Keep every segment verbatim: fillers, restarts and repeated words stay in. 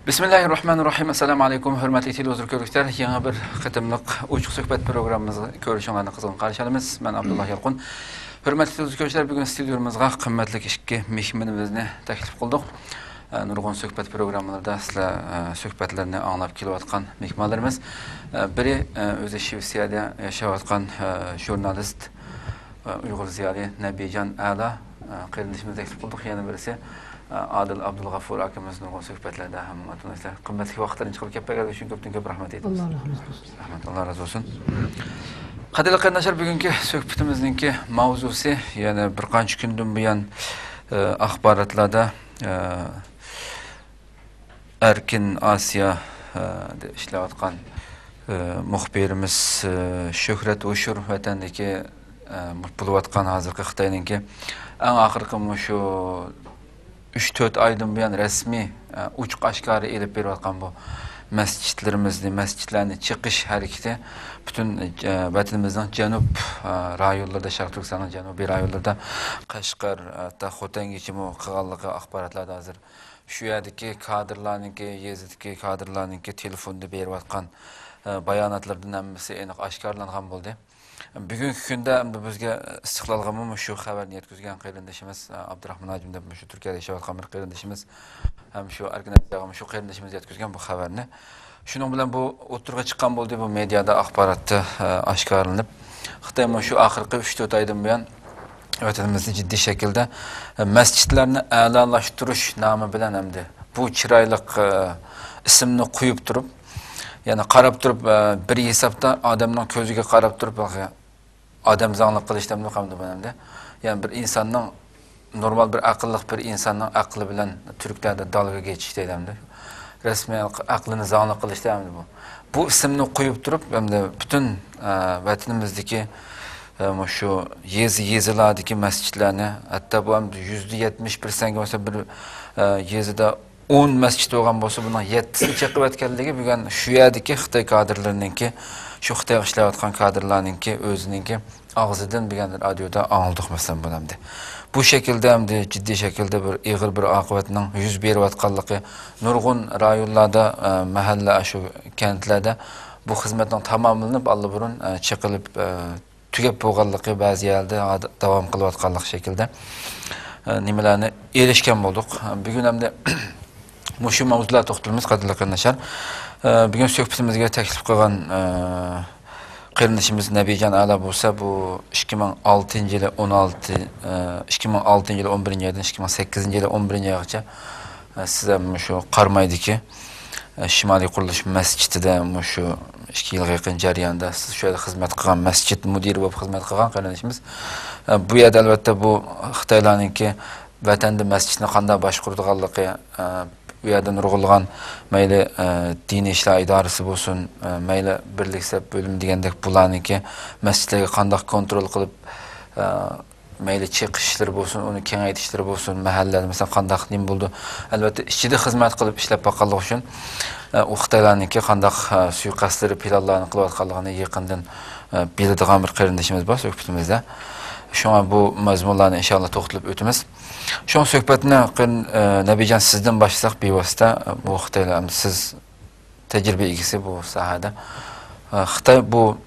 بىسمىللاھىررەھمانىررەھىم. ئەسسالامۇ ئەلەيكۇم، ھۆرمەتلىك تېلېۋىزور كۆرگۈچىلەر. يېڭى بىر قېتىملىق ئوچۇق سۆھبەت پروگراممىمىزغا كۆرۈشۈڭلارنى قىزغىن قارشى ئالىمىز. مەن ئابدۇللا يالقۇن. ھۆرمەتلىك تېلېۋىزور كۆرگۈچىلەر، بۈگۈن ستۇدىيومىزغا قىممەتلىك ئىككى مېھمىنىمىزنى تەكلىپ قىلدۇق. ئە، نۇرغۇن سۆھبەت پروگراممىلىرىدا سىلەر، ئە، سۆھبەتلەرنى ئاڭلاپ كېلىۋاتقان مېھمانلىرىمىز. ئە، بىرى، ئە، ئۆزى شىۋېتسىيەدە ياشاۋاتقان، ئە، ژۇرنالىست، ئە، ئۇيغۇر زىيالىي نەبىجان ئەلا، ئە، قېرىندىشىمىز تەكلىپ قىلدۇق. يەنە بىرسى، ئە، ئادىل ئابدۇلغەفۇر ئاكىمىز نۇرغۇن سۆھبەتلەردە ھەم ماڭا تونۇشتا قىممەتلىك ۋاقىتلىرىنى چىقىرىپ كەپ بەرگەنلىكى ئۈچۈن كۆپتىن كۆپ رەھمەت ئېيتىمىز. ئاللا رەھمەت قىلسۇن. رەھمەت، ئاللا رازى بولسۇن. قەدىرلىك قېرىنداشلار، بۈگۈنكى سۆھبىتىمىزنىڭكى ماۋزۇسى يەنە بىر قانچە كۈندىن بۇيان، ئە، ئاخباراتلاردا، ئە، ئەركىن ئاسىيا، ئە، دە ئىشلەۋاتقان، ئە، مۇخبىرىمىز، ئە، شۆھرەت ھوشۇر ۋەتەندىكى، ئە، بولۇۋاتقان ھازىرقى خىتاينىڭكى ئەڭ ئاخىرقى مۇشۇ ئۈچ تۆت ئايدىن بۇيان رەسمىي، ئە، ئوچۇق ئاشكارا ئېلىپ بېرىۋاتقان بۇ مەسچىتلىرىمىزنى، مەسچىتلەرنى چېقىش ھەرىكىتى پۈتۈن، ئە، ۋەتىنىمىزنىڭ جەنۇب، ئە، رايونلىرىدا، شەرقىي تۈركىستاننىڭ جەنۇبىي رايونلىرىدا، قەشقەر، ھەتتا خوتەنگىچىمۇ قىلغانلىقى ئاخباراتلاردا ھازىر شۇ يەردىكى كادىرلارنىڭكى، يېزىدىكى كادىرلارنىڭكى تېلېفوندا بېرىۋاتقان، ئە، باياناتلىرىدىن ھەممىسى ئېنىق ئاشكارىلانغان بولدى. بۈگۈنكى كۈندە ئەمدى بىزگە ئىستىقلالغىمۇ شۇ خەۋەرنى يەتكۈزگەن قېرىندىشىمىز، ئە، ئابدۇراخمان ھاجىم دەپ مۇشۇ تۈركىيەدە ياشاۋاتقان بىر قېرىندىشىمىز ھەم شۇ ئەركىن ئاسىياغىمۇ شۇ قېرىندىشىمىز يەتكۈزگەن بۇ خەۋەرنى. شۇنىڭ بىلەن بۇ ئوتتۇرىغا چىققان بولدى، بۇ مېدىيادا ئاخباراتتا، ئە، ئاشكارىلىنىپ. خىتاي مۇشۇ ئاخىرقى ئۈچ تۆت ئايدىن بۇيان ۋەتىنىمىزدە جىددىي شەكىلدە، ئە، مەسچىتلەرنى ئەلالاشتۇرۇش نامى بىلەن ئەمدى بۇ چىرايلىق، ئە، ئىسىمنى قويۇپ تۇرۇپ، يەنى قاراپ تۇرۇپ، ئە، بىر ھېسابتا ئادەمنىڭ كۆزىگە قاراپ تۇرۇپ، ئادەم زاڭلىق قىلىش دەمدۇ قامدۇ بۇ ئەمدى. يەنى بىر ئىنساننىڭ، نورمال بىر ئەقىللىق بىر ئىنساننىڭ ئەقلى بىلەن تۈركلەردە دالگا كېچىش دەيدۇ ئەمدى. رەسمىي ئەق-، ئەقلىنى زاڭلىق قىلىش دەيدۇ ئەمدى بۇ. بۇ ئىسىمنى قويۇپ تۇرۇپ، ئەمدى پۈتۈن، ئە، ۋەتىنىمىزدىكى، ئە، مۇشۇ يېزا، يېزىلاردىكى مەسچىتلەرنى، ھەتتا بۇ ئەمدى يۈزدە يەتمىش پىرسەنتكە بولسا بىر، ئە، يېزىدا ئون مەسچىت بولغان بولسا، بۇنىڭ يەتتىسىنى چېقىۋەتكەنلىكى بۈگۈن شۇ يەردىكى خىتاي كادىرلىرىنىڭكى، شۇ خىتايغا ئىشلەۋاتقان كادىرلارنىڭكى ئۆزىنىڭكى ئاغزىدىن بۈگۈن رادىيودا ئاڭلىدۇق، مەسىلەن، بۇنى ئەمدى. بۇ شەكىلدە ئەمدى جىددىي شەكىلدە بىر ئېغىر بىر ئاقىۋەتنىڭ يۈز بېرىۋاتقانلىقى، نۇرغۇن رايونلاردا، ئە، مەھەللە، شۇ كەنتلەردە بۇ خىزمەتنىڭ تاماملىنىپ، ئاللىبۇرۇن، ئە، چېقىلىپ، ئە، تۈگەپ بولغانلىقى، بەزى يەردە ھاد-، داۋام قىلىۋاتقانلىقى شەكلىدە، ئە، نېمىلەرنى ئېرىشكەن بولدۇق. بۈگۈن ئەمدى مۇشۇ ماۋزۇلارغا توختىلىمىز، قەدىرلىك قېرىنداشلار. ئە، بۈگۈن سۆھبىتىمىزگە تەكلىپ قىلغان، ئە، قېرىندىشىمىز نەبىجان ئەلا بولسا، بۇ ئىككى مىڭ ئالتىنچى يىلى ئون ئالتە، ئە، ئىككى مىڭ ئالتىنچى يىلى ئون بىرىنچى ئايدىن ئىككى مىڭ سەككىزىنچى يىلى ئون بىرىنچى ئايغىچە، ئە، سىز ھەم مۇشۇ قارامايدىكى، ئە، شىمالىي قۇرۇلۇش مەسچىتىدە مۇشۇ ئىككى يىلغا يېقىن جەرياندا سىز شۇ يەردە خىزمەت قىلغان، مەسچىت مۇدىرى بولۇپ خىزمەت قىلغان قېرىندىشىمىز. ئە، بۇ يەردە ئەلۋەتتە بۇ خىتايلارنىڭكى ۋەتەندە مەسچىتنى قانداق باشقۇرىدىغانلىقى، ئە، بۇ يەردە نۇرغۇنلىغان مەيلى، ئە، دىنىي ئىشلار ئىدارىسى بولسۇن، ئە، مەيلى بىرلىك سەپ بۆلۈمى دېگەندەك بۇلارنىڭكى مەسچىتلەرگە قانداق كونترول قىلىپ، ئە، مەيلى چېقىشلىرى بولسۇن، ئۇنى كېڭەيتىشلىرى بولسۇن، مەھەللىلەردە مەسىلەن قانداق نېمە بولىدۇ؟ ئەلۋەتتە ئىچىدە خىزمەت قىلىپ ئىشلەپ باققانلىقى ئۈچۈن، ئە، ئۇ خىتايلارنىڭكى قانداق، ئە، سۇيىقەستلىرى، پىلانلارنى قىلىۋاتقانلىقىنى يېقىندىن، ئە، بىلىدىغان بىر قېرىندىشىمىز بار سۆھبىتىمىزدە. شۇڭا بۇ مەزمۇنلارنى ئىنشاللا توختىلىپ ئۆتىمىز. شۇڭا سۆھبەتنى قېرىن-، ئە، نەبىجان سىزدىن باشلىساق بىۋاسىتە، بۇ خىتايلار، سىز تەجرىبە ئىگىسى بۇ ساھەدە. ئە، خىتاي بۇ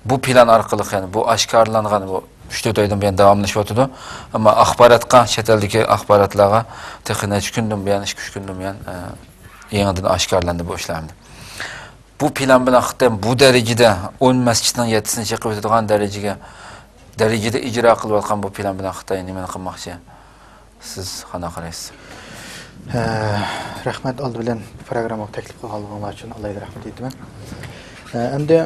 بۇ پىلان ئارقىلىق، يەنى بۇ ئاشكارىلانغان بۇ ئۈچ تۆت ئايدىن بۇيان داۋاملىشىۋاتىدۇ. ئەمما ئاخباراتقا، چەت ئەلدىكى ئاخباراتلارغا تېخى نەچچە كۈندىن بۇيان، ئىككى ئۈچ كۈندىن بۇيان، ئە، يېڭىدىن ئاشكارىلاندى بۇ ئىشلار ئەمدى. بۇ پىلان بىلەن خىتاي بۇ دەرىجىدە ئون مەسچىتنىڭ يەتتىسىنى چېقىۋېتىدىغان دەرىجىگە، دەرىجىدە ئىجرا قىلىۋاتقان بۇ پىلان بىلەن خىتاي نېمىنى قىلماقچى؟ سىز قانداق قارايسىز؟ ھە، رەھمەت، ئالدى بىلەن پروگراممىغا تەكلىپ قىلغانلىقىڭلار ئۈچۈن ئالاھىدە رەھمەت ئېيتىمەن. ھە، ئەمدى،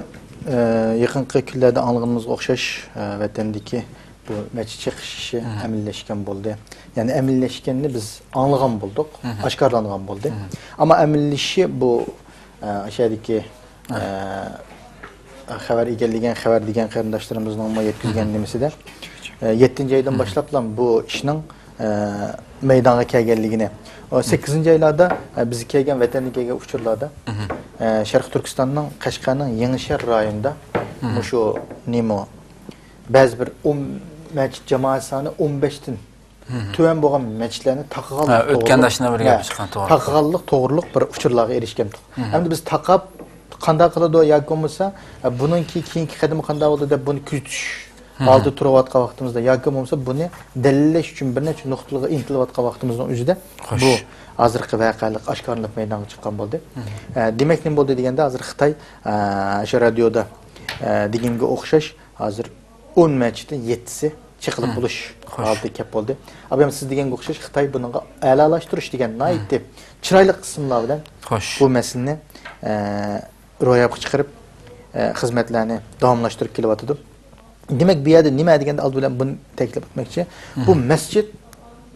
ئە، يېقىنقى كۈنلەردە ئاڭلىغىنىمىزغا ئوخشاش، ئە، ۋەتەندىكى بۇ مەسچىت چېقىش ئىشى ئەمەلىيلەشكەن بولدى. يەنى ئەمەلىيلەشكەننى بىز ئاڭلىغان بولدۇق، ئاشكارىلانغان بولدى. ئەمما ئەمەلىيلىشىشى بۇ، ئە، ئاشۇ يەردىكى، ئە، خەۋەر ئىگىلىگەن، خەۋەر دېگەن قېرىنداشلىرىمىزنىڭمۇ يەتكۈزگەن نېمىسىدە، ئە، يەتتىنچى ئايدىن باشلاپلا بۇ ئىشنىڭ، ئە، مەيدانغا كەلگەنلىكىنى، ئۇ سەككىزىنچى ئايلاردا، ئە، بىزگە كەلگەن، ۋەتەندىن كەلگەن ئۇچۇرلاردا، ئە، شەرقىي تۈركىستاننىڭ قەشقەرنىڭ يېڭىشەھەر رايونىدا مۇشۇ نېمە، بەزى بىر ئون مەسچىت جامائەت سانى ئون بەشتىن تۆۋەن بولغان مەسچىتلەرنى تاقىغانلىق ھە، ئۆتكەندە توغرۇلۇق، شۇنداق بىر گەپ ھە، چىققان، توغرا. تاقىغانلىق توغرۇلۇق بىر ئۇچۇرلارغا ئېرىشكەنتۇق. ھەمدە بىز تاقاپ قانداق قىلىدۇ ياكى بولمىسا، ھە، بۇنىڭكى كېيىنكى قەدىمى قانداق بولىدۇ دەپ بۇنى كۆزىتىش ھالدا تۇرۇۋاتقان ۋاقتىمىزدا ياكى بولمىسا بۇنى دەلىللەش ئۈچۈن بىر نەچچە نۇقتىلارغا ئىنتىلىۋاتقان ۋاقتىمىزنىڭ ئۆزىدە خوش. بۇ ھازىرقى ۋەقەلىك ئاشكارىلىنىپ مەيدانغا چىققان بولدى. ئە، دېمەك، نېمە بولدى دېگەندە، ھازىر خىتاي، ئە، شۇ رادىيودا، ئە، دېگەنگە ئوخشاش، ھازىر ئون مەسچىتتىن يەتتىسى چېقىلىپ بولۇش خوش. ھالىتىگە كەپ بولدى. ئابايام سىز دېگەنگە ئوخشاش، خىتاي بۇنىڭغا ئەلالاشتۇرۇش دېگەن ناھايىتى چىرايلىق ئىسىملار بىلەن خوش. بۇ مەسىلىنى، ئە، روياپقا چىقىرىپ، ئە، خىزمەتلەرنى داۋاملاشتۇرۇپ كېلىۋاتىدۇ. دېمەك، بۇ يەردە نېمە دېگەندە، ئالدى بىلەن بۇنى تەكىتلەپ ئۆتمەكچى. بۇ مەسچىت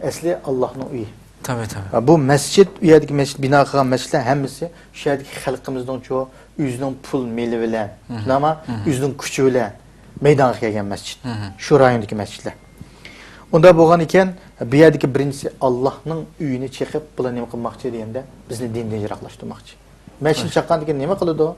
ئەسلى ئاللاھنىڭ ئۆيى. تەبىئىي، تەبىئىي. ۋە بۇ مەسچىت، ئۇ يەردىكى مەسچىت، بىنا قىلغان مەسچىتلەر ھەممىسى شۇ يەردىكى خەلقىمىزنىڭچۇ ئۆزىنىڭ پۇل مېلى بىلەن، شۇنداقمۇ؟ ئۆزىنىڭ كۈچى بىلەن مەيدانغا كەلگەن مەسچىت. شۇ رايوندىكى مەسچىتلەر. ئۇنداق بولغان ئىكەن، بۇ يەردىكى بىرىنچىسى ئاللاھنىڭ ئۆيىنى چېقىپ، بۇلار نېمە قىلماقچى دېگەندە، بىزنى دىندىن يىراقلاشتۇرماقچى. مەسچىتنى چاققاندىن كېيىن نېمە قىلىدۇ؟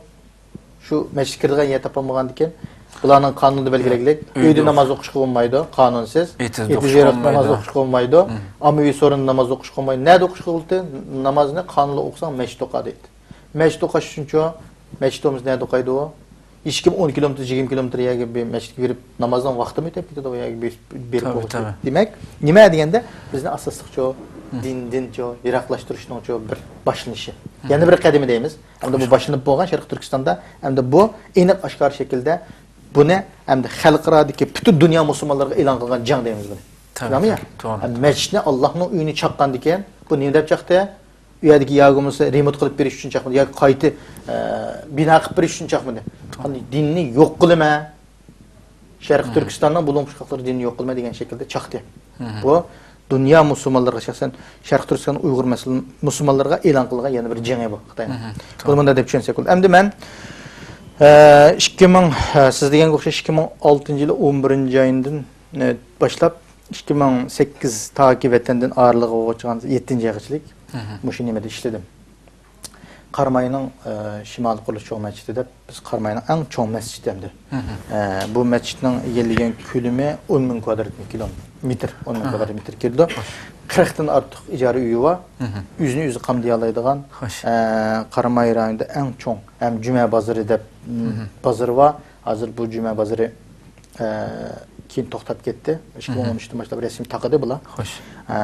شۇ مەسچىتكە كىرىدىغان يەر تاپالمىغاندىن كېيىن، بۇلارنىڭ قانۇنىدا بەلگىلىگەنلىك، ئۆيدە ناماز ئوقۇشقا بولمايدۇ، قانۇنسىز. ئېتىزدا ئېتىز ئوقۇشقا يېرىقتا ناماز بولمايدۇ. ئوقۇشقا بولمايدۇ. ئاممىۋى سورۇندا ناماز ئوقۇشقا بولمايدۇ. نەدە ئوقۇشقا بولىدۇ؟ نامازنى قانۇنلۇق ئوقۇساڭ مەسچىتتە ئوقۇ دەيدۇ. مەسچىتتە ئوقۇش ئۈچۈنچۇ، مەسچىتىمىز نەدە ئوقۇيدۇ؟ ھېچكىم ئون كىلومېتىر، يىگىرمە كىلومېتىر يەرگە بىر مەسچىتكە بېرىپ، نامازنىڭ ۋاقتىمۇ ئۆتۈپ كېتىدۇ، ئۇ يەرگە بېرىپ، بېرىپ تەبىئىي، ئوقۇش. تەبىئىي. دېمەك، نېمە دېگەندە، بىزنى ئاساسلىقچۇ، دىندىنچۇ، يىراقلاشتۇرۇشنىڭچۇ بىر باشلىنىشى. يەنە بىر قەدىمى دەيمىز. ئەمدى بۇ باشلىنىپ بولغان شەرقىي تۈركىستاندا، ئەمدى بۇ ئېنىق ئاشكارا شەكىلدە بۇنى ئەمدى خەلقئارادىكى پۈتۈن دۇنيا مۇسۇلمانلىرىغا ئېلان قىلغان جەڭ دەيمىز بۇنى. تەبىئىي، شۇنداقمۇ يا؟ تەبىئىي، توغرا. مەسچىتنى ئاللاھنىڭ ئۆيىنى چاققاندىكىن، بۇ نېمە دەپ چاقتى؟ ئۇ يەردىكى يا بولمىسا رېمونت قىلىپ بېرىش ئۈچۈن چاقمىدى ياكى قايتا، ئە، بىنا قىلىپ بېرىش ئۈچۈن چاقمىدى. قانداق دىننى يوق قىلىمەن، شەرقىي تۈركىستاننىڭ بۇلۇڭ-بۇشقاقلىرى دىننى يوق قىلىمەن دېگەن شەكىلدە چاقتى. بۇ دۇنيا مۇسۇلمانلىرىغا، شەخسەن شەرقىي تۈركىستان ئۇيغۇر مەسىلە-، مۇسۇلمانلىرىغا ئېلان قىلغان يەنە بىر جېڭى بۇ خىتاينىڭ. بۇنى مۇنداق دەپ چۈشەنسەك بولىدۇ. ئەمدى مەن، ئە، ئىككى مىڭ، ئە، سىز دېگەنگە ئوخشاش ئىككى مىڭ ئالتىنچى يىلى ئون بىرىنچى ئايدىن، ئە، باشلاپ ئىككى مىڭ سەككىز تاكى ۋەتەندىن ئايرىلغىلى يەتتىنچى ئايغىچىلىك مۇشۇ نېمىدە ئىشلىدىم. قاراماينىڭ، ئە، شىمالىي قۇرۇلۇش چوڭ مەسچىتى دەپ، بىز قاراماينىڭ ئەڭ چوڭ مەسچىتى ئەمدى. ئە، بۇ مەسچىتنىڭ ئىگىلىگەن كۆلىمى ئون مىڭ كىلومېتىر، ئون مىڭ كىلومېتىر كىرىدۇ. قىرىقتىن ئارتۇق ئىجارە ئۆيى بار. ئۆزىنى ئۆزى قامدىيالايدىغان، ئە، قاراماي رايونىدا ئەڭ چوڭ ھەم جۈمە بازىرى دەپ، م، بازىرى بار. ھازىر بۇ جۈمە بازىرى، ئە، كېيىن توختاپ كەتتى. ئىككى مىڭ ئون ئۈچتىن باشلاپ رەسمىي تاقىدى بۇلار. ئە،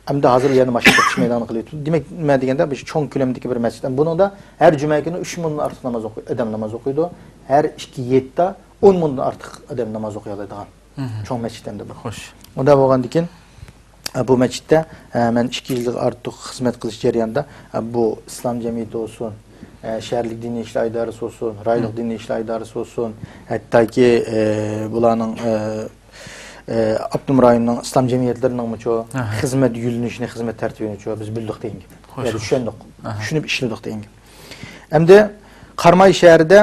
ئەمدى ھازىر يەنە ماشىنا توقۇتۇش مەيدانىغا قىلىۋېتىلدى. دېمەك، نېمە دېگەندە، بۇ چوڭ كۆلەمدىكى بىر مەسچىت. بۇنىڭدا ھەر جۈمە كۈنى ئۈچ مىڭدىن ئارتۇق ناماز ئوقۇي-، ئادەم ناماز ئوقۇيدۇ. ھەر ئىككى يەتتە ئون مىڭدىن ئارتۇق ئادەم ناماز ئوقۇيالايدىغان چوڭ مەسچىت ئەمدى بۇ. خوش. ئۇنداق بولغاندىكىن، ئە، بۇ مەسچىتتە، ئە، مەن ئىككى يىلدىن ئارتۇق خىزمەت قىلىش جەريانىدا، ئە، بۇ ئىسلام جەمئىيىتى بولسۇن، ئە، شەھەرلىك دىنىي ئىشلار ئىدارىسى بولسۇن، رايونلۇق دىنىي ئىشلار ئىدارىسى بولسۇن، ھەتتاكى، ئە، بۇلارنىڭ، ئە، ئە، ئاپتونوم رايوننىڭ ئىسلام جەمئىيەتلىرىنىڭمۇچۇ خىزمەت يۆنىلىشىنى، خىزمەت تەرتىپىنىچۇ بىز بىلدۇق دېگەن گەپ. خوش، يەنى خوش. چۈشەندۇق. چۈشىنىپ ئىشلىدۇق دېگەن گەپ. ئەمدى قاراماي شەھىرىدە،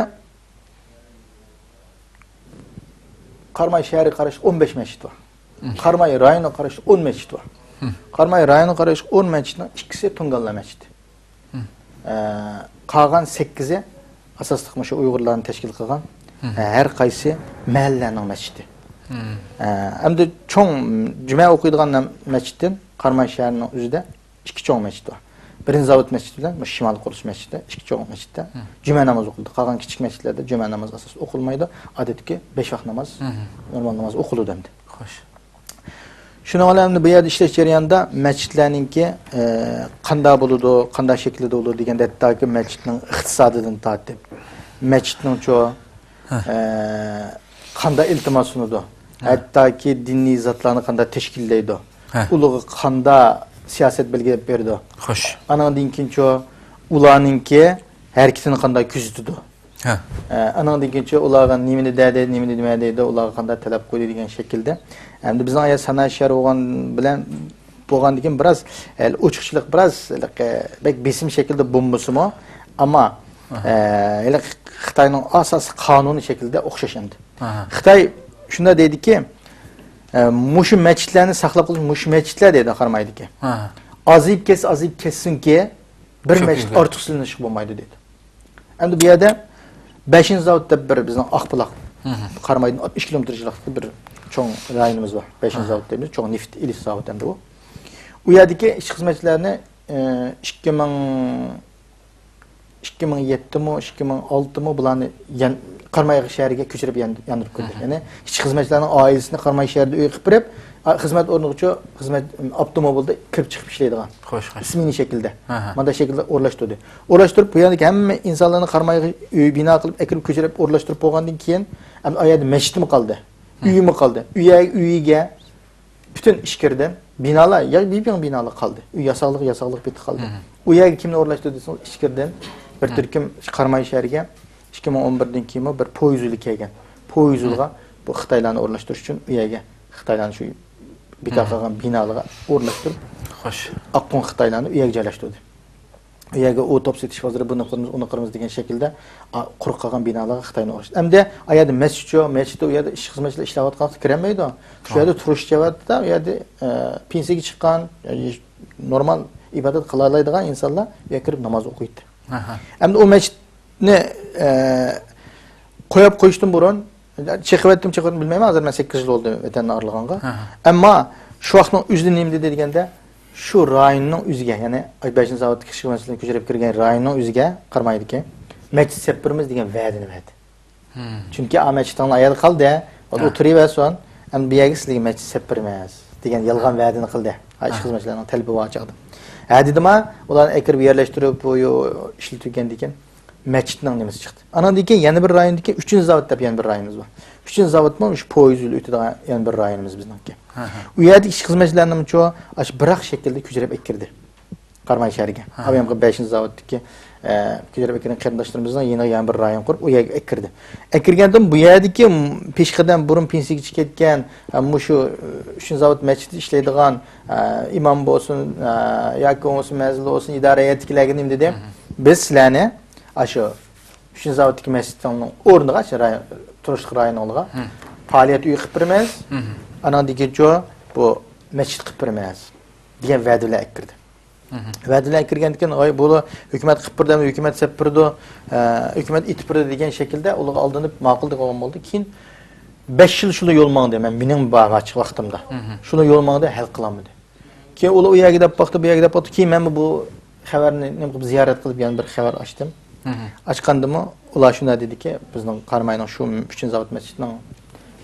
قاراماي شەھىرىگە قاراشلىق ئون بەش مەسچىت بار. قاراماي رايونىغا قاراشلىق ئون مەسچىت بار. قاراماي رايونىغا قاراشلىق ئون مەسچىتنىڭ ئىككىسى تۇڭگانلار مەسچىتى. ئە، قالغان سەككىزى ئاساسلىق مۇشۇ ئۇيغۇرلارنى تەشكىل قىلغان، ئە، ھەر قايسى مەھەللىلەرنىڭ مەسچىتى. ئە، ئەمدى چوڭ جۈمە ئوقۇيدىغان نەم-، مەسچىتتىن قاراماي شەھىرىنىڭ ئۆزىدە ئىككى چوڭ مەسچىت بار. بىرىنچى زاۋۇت مەسچىتى بىلەن مۇشۇ شىمالىي قۇرۇلۇش مەسچىتى، ئىككى چوڭ مەسچىتتە جۈمە نامازى ئوقۇلىدۇ. قالغان كىچىك مەسچىتلەردە جۈمە نامازى ئاساسەن ئوقۇلمايدۇ. ئادەتتىكى بەش ۋاق ناماز، نورمال ناماز ئوقۇلىدۇ ئەمدى. خوش. شۇنىڭ بىلەن ئەمدى بۇ يەردە ئىشلەش جەريانىدا مەسچىتلەرنىڭكى، ئە، قانداق بولىدۇ، قانداق شەكىلدە بولىدۇ دېگەندە، ھەتتاكى مەسچىتنىڭ ئىقتىسادىدىن تارتىپ، مەسچىتنىڭچۇ، ئە، قانداق ئىلتىماس سۇنىدۇ، ھەتتاكى دىنىي زاتلارنى قانداق تەشكىللەيدۇ، ئۇلارغا قانداق سىياسەت بەلگىلەپ بېرىدۇ. خوش. ئانىڭدىن كېيىنچۇ، ئۇلارنىڭكى ھەرىكىتىنى قانداق كۆزىتىدۇ. ئە، ئانىڭدىن كېيىنچۇ ئۇلارغا نېمىنى دەدى، نېمىنى دېمەيدۇ، ئۇلارغا قانداق تەلەپ قويدى دېگەن شەكىلدە. ئەمدى بىزنىڭ ئايا سانائەت شەھىرى بولغان بىلەن، بولغاندىكىن بىراز، ئە، ئوچۇقچىلىق بىراز، ئە، بەك بېسىم شەكىلدە بولمىسىمۇ، ئەمما، ئە، ھېلىقى خىتاينىڭ ئاساسىي قانۇنى شەكلىدە ئوخشاش ئەمدى. خىتاي شۇنداق دەيدىكى، ئە، مۇشۇ مەسچىتلەرنى ساقلاپ قېلىش، مۇشۇ مەسچىتلەر دەيدۇ قارامايدىكى. ئازىيىپ كەتسە، ئازىيىپ كەتسۇنكى، بىر مەسچىت ئارتۇق سېلىنىشقا بولمايدۇ دەيدۇ. ئەمدى بۇ يەردە بەشىنچى زاۋۇت دەپ بىر بىزنىڭ ئاقبۇلاق، قارامايدىن ئاتمىش كىلومېتىر يىراقلىقتا بىر چوڭ رايونىمىز بار. بەشىنچى زاۋۇت دەيمىز، چوڭ نېفىت ئېلىش زاۋۇتى ئەمدى ئۇ. ئۇ يەردىكى ئىشچى خىزمەتچىلەرنى، ئى، ئىككى مىڭ، ئىككى مىڭ يەتتىمۇ، ئىككى مىڭ ئالتىمۇ بۇلارنى يەن-، قاراماي شەھىرىگە كۆچۈرۈپ يەن-، ياندۇرۇپ كىردى. يەنى ئىشچى خىزمەتچىلەرنىڭ ئائىلىسىنى قاراماي شەھىرىدە ئۆي قىلىپ بېرىپ، ئا، خىزمەت ئورنىغىچۇ خىزمەت ئاپتوموبىلدا كىرىپ چىقىپ ئىشلەيدىغان. خوش، خوش. سمېنا شەكلىدە. مانداق شەكىلدە ئورۇنلاشتۇردى. ئورۇنلاشتۇرۇپ، بۇ يەردىكى ھەممە ئىنسانلارنى قارامايغا ئۆي بىنا قىلىپ، ئەكىرىپ كۆچۈرۈپ ئورۇنلاشتۇرۇپ بولغاندىن كېيىن، ئەمدى ئۇ يەردە مەسچىتمۇ قالدى. ئۆيىمۇ قالدى. ئۆي، ئۆيىگە پۈتۈن ئىچكىرىدىن بىنالار، يا، يېڭى بىنالار قالدى. ئۆي ياساقلىق، ياساقلىق پېتى قالدى. ئۇ يەرگە كىمنى ئورۇنلاشتۇردى دېسىڭىز، ئىچكىرىدىن بىر تۈركۈم قاراماي شەھىرىگە ئىككى مىڭ ئون بىردىن كېيىنمۇ بىر پويىز يولى كەلگەن. پويىز يولىغا بۇ خىتايلارنى ئورۇنلاشتۇرۇش ئۈچۈن ئۇ يەرگە خىتايلارنى شۇ بىكار قىلغان بىنالارغا ئورۇنلاشتۇرۇپ، خوش. ئاققۇڭ خىتايلارنى ئۇ يەرگە جايلاشتۇردى. ئۇ يەرگە ئۇ توپ سېتىش بازىرى، بۇنى قۇرىمىز، ئۇنى قۇرىمىز دېگەن شەكىلدە، ئا، قۇرۇپ قالغان بىنالارغا خىتاينى ئۇرۇش. ئەمدى ئا يەردە مەسچىتچۇ، مەسچىتتە ئۇ يەردە ئىشچى خىزمەتچىلەر ئىشلەۋاتقان ۋاقىتتا كىرەلمەيدۇ. شۇ يەردە تۇرۇش جەھەتتە، ئۇ يەردە، ئە، پېنسىيەگە چىققان، يا، نورمال ئىبادەت قىلالايدىغان ئىنسانلار ئۇ يەرگە كىرىپ ناماز ئوقۇيتتى. ئەمدى ئۇ مەسچىتنى، ئە، قويۇپ قويۇشتىن بۇرۇن، چېقىۋەتتىم، چېقىۋەتتىم بىلمەيمەن، ھازىر مەن سەككىز يىل بولدى ۋەتەندىن ئايرىلغانغا. ئەمما شۇ ۋاقىتنىڭ ئۆزىدە نېمە دېدى دېگەندە، شۇ رايوننىڭ ئۆزىگە، يەنى بەشىنچى زاۋۇتتىكى ئىشچى خىزمەتچىلەرنى كۆچۈرۈپ كىرگەن رايوننىڭ ئۆزىگە قارامايدىكەن، مەسچىت سېلىپ بېرىمىز دېگەن ۋەدىنى بەردى. چۈنكى ئا مەسچىتىڭلار ئاياغدا قالدى، ئولتۇرۇۋەرسۇن، ئەمدى بۇ يەرگە سىلەرگە مەسچىت سېلىپ بېرىمىز دېگەن يالغان ۋەدىنى قىلدى. ئا، ئىشچى خىزمەتچىلەرنىڭ تەلىپى بار چاغدا. ھە دېدىم، ئۇلارنى ئەكىرىپ يەرلەشتۈرۈپ، بۇ يو-، ئىشلىتىۋەتكەندىن كېيىن مەسچىتنىڭ نېمىسى چىقتى. ئاناندىن كېيىن يەنە بىر رايوندىكى ئۈچىنچى زاۋۇت دەپ يەنە بىر رايونىمىز بار. ئۈچىنچى زاۋۇتمۇ شۇ پويىز يولى ئۆتىدىغان يەنە بىر رايونىمىز بىزنىڭكى. ئۇ يەردىكى ئىشچى خىزمەتچىلەرنىمۇ شۇ، ئاشۇ بىراق شەكىلدە كۆچۈرۈپ ئەكىردى. قاراماي شەھىرىگە. ئايامقى بەشىنچى زاۋۇتتىكى، ئە، كۆچۈرۈپ ئەكىرگەن قېرىنداشلىرىمىزنىڭ يېنىغا يەنە بىر رايون قۇرۇپ، ئۇ يەرگە ئەكىردى. ئەكىرگەندىن بۇ يەردىكى، م، پېشقەدەم بۇرۇن پېنسىيەگە چىقىپ كەتكەن، ھە، مۇشۇ، ئە، ئۈچىنچى زاۋۇت مەسچىتىدە ئىشلەيدىغان، ئە، ئىمام بولسۇن، ئە، ياكى بولمىسا مەزىن بولسۇن، ئىدارە ھەيئىتىدىكىلەرگە نېمە دېدى؟ بىز سىلەرنى ئاشۇ ئۈچىنچى زاۋۇتتىكى مەسچىتىڭنىڭ ئورنىغا، شۇ رايون، تۇرۇشلۇق رايونۇڭلارغا پائالىيەت ئۆيى قىلىپ بېرىمىز. ئاناندىن كېيىن شۇ، بۇ مەسچىت قىلىپ بېرىمىز دېگەن ۋەدە بىلەن ئەكىردى. ۋەدىلەر كىرگەندىن كېيىن، ۋاي، بۇلار ھۆكۈمەت قىلىپ بېرىدۇ، ھۆكۈمەت سېلىپ بېرىدۇ، ئە، ھۆكۈمەت ئېتىپ بېرىدۇ دېگەن شەكىلدە ئۇلارغا ئالدىنىپ ماقۇل دېگەن بولدى. كېيىن بەش يىل شۇلا يول ماڭدى، مەن، مېنىڭ بار ۋاقتىمدا. شۇلا يول ماڭدى، ھەل قىلالمىدى. كېيىن ئۇلار ئۇ يەرگە دەپ باقتى، بۇ يەرگە دەپ باقتى. كېيىن مەنمۇ بۇ خەۋەرنى نېمە قىلىپ زىيارەت قىلىپ يەنە بىر خەۋەر ئاچتىم. ئاچقاندىمۇ ئۇلار شۇنداق دېدىكى، بىزنىڭ قاراماينىڭ شۇ ئۈچىنچى زاۋۇت مەسچىتىنىڭ،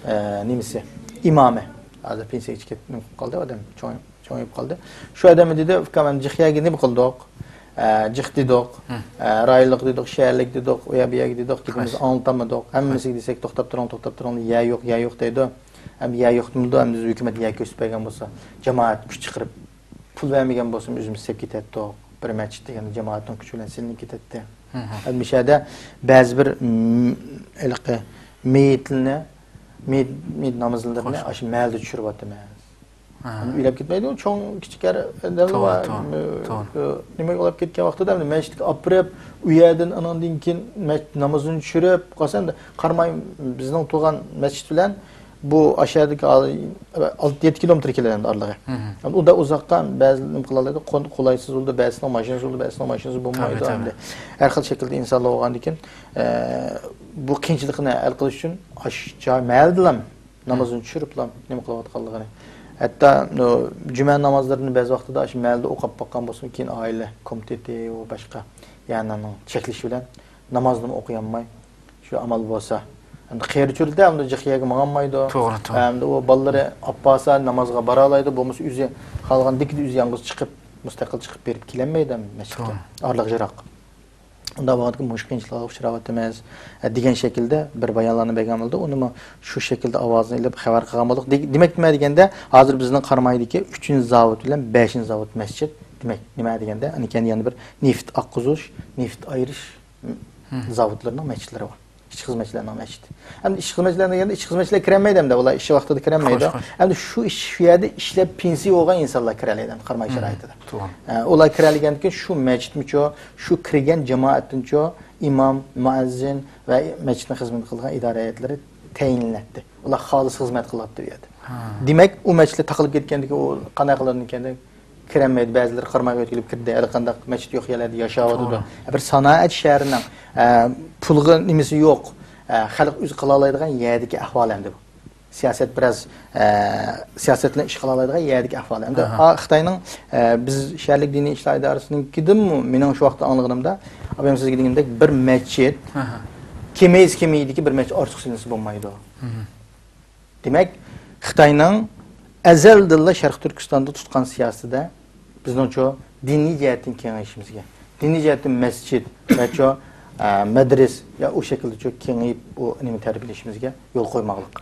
ئە، نېمىسى، ئىمامى. ھازىر پېنسىيەگە چىقىپ كەت-، نېمە قىلىپ قالدى ئادەم، چوڭ چوڭىيىپ قالدى. شۇ ئادەممۇ دېدى، ئۇكام، ئەمدى جىق يەرگە نېمە قىلدۇق؟ ئە، جىق دېدۇق، ئە، رايونلۇق دېدۇق، شەھەرلىك دېدۇق، ئۇ يەر، بۇ يەرگە دېدۇق، گېپىمىزنى ئاڭلىتالمىدۇق. ھەممىسىگە دېسەك، توختاپ تۇرۇڭ، توختاپ تۇرۇڭ، يەر يوق، يەر يوق دەيدۇ. ئەمدى يەر يوق دېمىدۇ، ئەمدى ھۆكۈمەت يەر كۆرسىتىپ بەرگەن بولسا، جامائەت كۈچ چىقىرىپ، پۇل بەرمىگەن بولسىمۇ ئۆزىمىز سېلىپ كېتەتتۇق. بىر مەسچىت دېگەندە جامائەتنىڭ كۈچى بىلەن سېلىنىپ كېتەتتى. ئەمدى مۇشۇ يەردە بەزى بىر، م، ھېلىقى مېيىتلىرىنى، مېيىت، مېيىت نامازلىرىنى ئاشۇ مەھەللىدە چۈشۈرۈۋاتىمىز. ئۇيلاپ كەتمەيدۇ، چوڭ، كىچىك ھەر ئادەملا بار. ئە، نېمە ئۇلاپ كەتكەن ۋاقتىدا ئەمدى مەسچىتكە ئاپىرىپ، ئۇ يەردىن ئاناندىن كېيىن مەسچىت نامىزىنى چۈشۈرۈپ، قالسا ئەمدى قاراماي بىزنىڭ تۇرغان مەسچىت بىلەن بۇ ئاشۇ يەردىكى ئال-، ئالتە يەتتە كىلومېتىر كېلىدۇ ئەمدى ئارىلىقى. ئەمدى ئۇنداق ئۇزاققا بەزى نېمە قىلالايدۇ، قول-، قولايسىز بولىدۇ، بەزىسىنىڭ ماشىنىسى بولىدۇ، بەزىسىنىڭ ماشىنىسى بولمايدۇ ئەمدى. ھەر خىل شەكىلدە ئىنسانلار بولغاندىكىن، ئە، بۇ قىيىنچىلىقنى ھەل قىلىش ئۈچۈن ئاشۇ جاي مەھەللىدىلا نامازىنى چۈشۈرۈپلا نېمە قىلىۋاتقانلىقىنى. ھەتتا، نو، جۈمە نامازلىرىنى بەزى ۋاقتىدا ئاشۇ مەھەللىدە ئوقۇپ باققان بولسىمۇ، كېيىن ئائىلە كومىتېتى ۋە باشقا يەرلەرنىڭ چەكلىشى بىلەن نامازنىمۇ ئوقۇيالماي، شۇ ئامال بولسا. ئەمدى قېرى چۆرىدە ئەمدى جىق يەرگە ماڭالمايدۇ. ئەمدى ئۇ بالىلىرى ئاپارسا نامازغا بارالايدۇ، بولمىسا ئۆزى خالىغاندىكىدە ئۆزى يالغۇز چىقىپ، مۇستەقىل چىقىپ بېرىپ كېلەلمەيدۇ ئەمدى مەسچىتكە. ئارىلىق يىراق. ئۇنداق بولغاندىكىن مۇشۇ قىيىنچىلىقلارغا ئۇچراۋاتىمىز، ئە، دېگەن شەكىلدە بىر بايانلارنى بەرگەن بولدى. ئۇنىمۇ شۇ شەكىلدە ئاۋازىنى ئېلىپ خەۋەر قىلغان بولدۇق. دېگ-، دېمەك، نېمە دېگەندە، ھازىر بىزنىڭ قارامايدىكى ئۈچىنچى زاۋۇت بىلەن بەشىنچى زاۋۇت مەسچىت. دېمەك، نېمە دېگەندە، ئەنىكەن يەنە بىر نېفىت ئاققۇزۇش، نېفىت ئايرىش، م، زاۋۇتلىرىنىڭ مەسچىتلىرى بار. ئىشچى خىزمەتچىلەرنىڭ مەسچىتى. ئەمدى ئىشچى خىزمەتچىلەر دېگەندە، ئىشچى خىزمەتچىلەر كىرەلمەيدۇ ئەمدى. ئۇلار ئىشچى ۋاقتىدا كىرەلمەيدۇ. ئەمدى شۇ ئىش، شۇ يەردە ئىشلەپ پېنسىيە بولغان ئىنسانلار كىرەلەيدۇ ئەمدى قاراماي شارائىتىدا. ئە، ئۇلار كىرەلىگەندىكىن شۇ مەسچىتمۇچۇ، شۇ كىرگەن جامائەتتىنچۇ، ئىمام، مۇئەززىن ۋە مەسچىتنىڭ خىزمىتىنى قىلىدىغان ئىدارە ھەيئەتلىرى تەيىنلىنەتتى. ئۇلار خالىسا خىزمەت قىلاتتى ئۇ يەردە. دېمەك، ئۇ مەسچىتلەر تاقىلىپ كەتكەندىكىن ئۇ قانداق قىلىدىكىن كىرەلمەيدۇ، بەزىلىرى قارامايغا ئۆتكىلىپ كىردى، ھېلىقانداق مەسچىت يوق يەرلەردە ياشاۋاتىدۇ. بىر سانائەت شەھىرىنىڭ، ئە، پۇلغا نېمىسى يوق، ئە، خەلق ئۆزى قىلالايدىغان يەردىكى ئەھۋال ئەمدى بۇ. سىياسەت بىراز، ئە، سىياسەت بىلەن ئىش قىلالايدىغان يەردىكى ئەھۋال. ئەمدى ئا، خىتاينىڭ، ئە، بىز شەھەرلىك دىنىي ئىشلار ئىدارىسىنىڭكىدىنمۇ مېنىڭ شۇ ۋاقىتتا ئاڭلىغىنىمدا، ئابايام سىزگە دېگىنىدەك بىر مەسچىت، كېمەيسە كېمەيدىكى بىر مەسچىت ئارتۇق سېلىنسا بولمايدۇ. دېمەك، خىتاينىڭ ئەزەلدىنلا شەرقىي تۈركىستاندا تۇتقان سىياسىتىدە بىزنىڭچۇ دىنىي جەھەتتىن كېڭىيىشىمىزگە، دىنىي جەھەتتىن مەسچىت ۋەچۇ، ئە، مەدرىس يا ئۇ شەكىلدىچۇ كېڭىيىپ، ئۇ نېمە تەربىيەلىشىمىزگە يول قويماقلىق.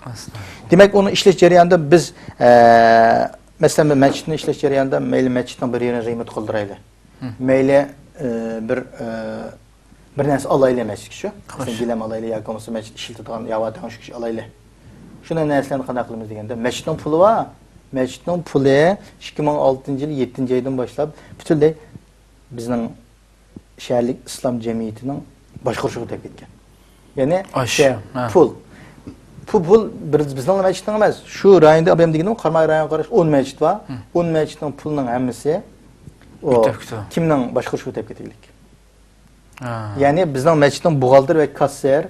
دېمەك، ئۇنى ئىشلەش جەريانىدا بىز، ئە، مەسىلەن، بىر مەسچىتنى ئىشلەش جەريانىدا مەيلى مەسچىتنىڭ بىر يېرىنى رېمونت قىلدۇرايلى. مەيلى، ئە، بىر، ئە، بىر نەرسە ئالايلى مەسچىتكە شۇ. مەسىلەن، گىلەم ئالايلى ياكى بولمىسا مەسچىت ئىشلىتىدىغان ياۋا تەڭشۈكۈچ ئالايلى. شۇنداق نەرسىلەرنى قانداق قىلىمىز دېگەندە، مەسچىتنىڭ پۇلى بار. مەسچىتنىڭ پۇلى ئىككى مىڭ ئالتىنچى يىل يەتتىنچى ئايدىن باشلاپ پۈتۈنلەي بىزنىڭ شەھەرلىك ئىسلام جەمئىيىتىنىڭ باشقۇرۇشىغا ئۆتۈپ كەتكەن. يەنى ئاش، شە-، ھە. پۇل. پۇ-، پۇل بىر، بىزنىڭ مەسچىتنىڭ ئەمەس. شۇ رايوندا ئابايام دېگىنىم قاراماي رايونىغا قاراشلىق ئون مەسچىت بار. ئون مەسچىتنىڭ پۇلىنىڭ ھەممىسى ئۇ كىمنىڭ باشقۇرۇشىغا ئۆتۈپ كېتىگلىك. ھە. يەنى بىزنىڭ مەسچىتنىڭ بوغالتىرى ۋە كاسسىر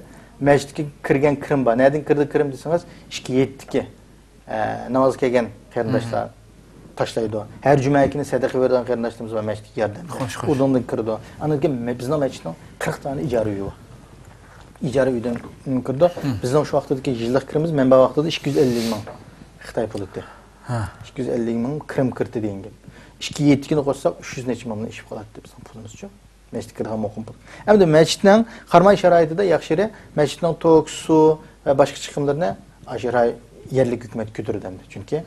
مەسچىتكە كىرگەن كىرىم بار. نەدىن كىردى كىرىم دېسىڭىز، ئىككى يەتتىكى، ئە، نامازغا كەلگەن قېرىنداشلار تاشلايدۇ. ھەر جۈمە كۈنى سەدىقە بېرىدىغان قېرىنداشلىرىمىز بار مەسچىتكە ياردەم. خوش، خوش. ئۇنىڭدىن كىرىدۇ. ئاندىن كېيىن مە-، بىزنىڭ مەسچىتنىڭ قىرىق دانە ئىجارە ئۆيى بار. ئىجارە ئۆيدىن كىرىدۇ. بىزنىڭ شۇ ۋاقىتتىكى يىللىق كىرىمىمىز مەن بار ۋاقتىدا ئىككى يۈز ئەللىك مىڭ خىتاي پۇلى ئىدى. ھە. ئىككى يۈز ئەللىك مىڭ كىرىم كىرىتى دېگەن گەپ. ئىككى يەتتىكىنى قوشساق، ئۈچ يۈز نەچچە مىڭدىن ئېشىپ قالاتتى بىزنىڭ پۇلىمىزچۇ. مەسچىتكە كىرىدىغان مۇقىم پۇل. ئەمدى مەسچىتنىڭ قاراماي شارائىتىدا ياخشى يېرى، مەسچىتنىڭ توك، سۇ ۋە باشقا چىقىملىرىنى ئاشۇ راي-، يەرلىك ھۆكۈمەت كۆتۈرىدۇ ئەمدى. چۈنكى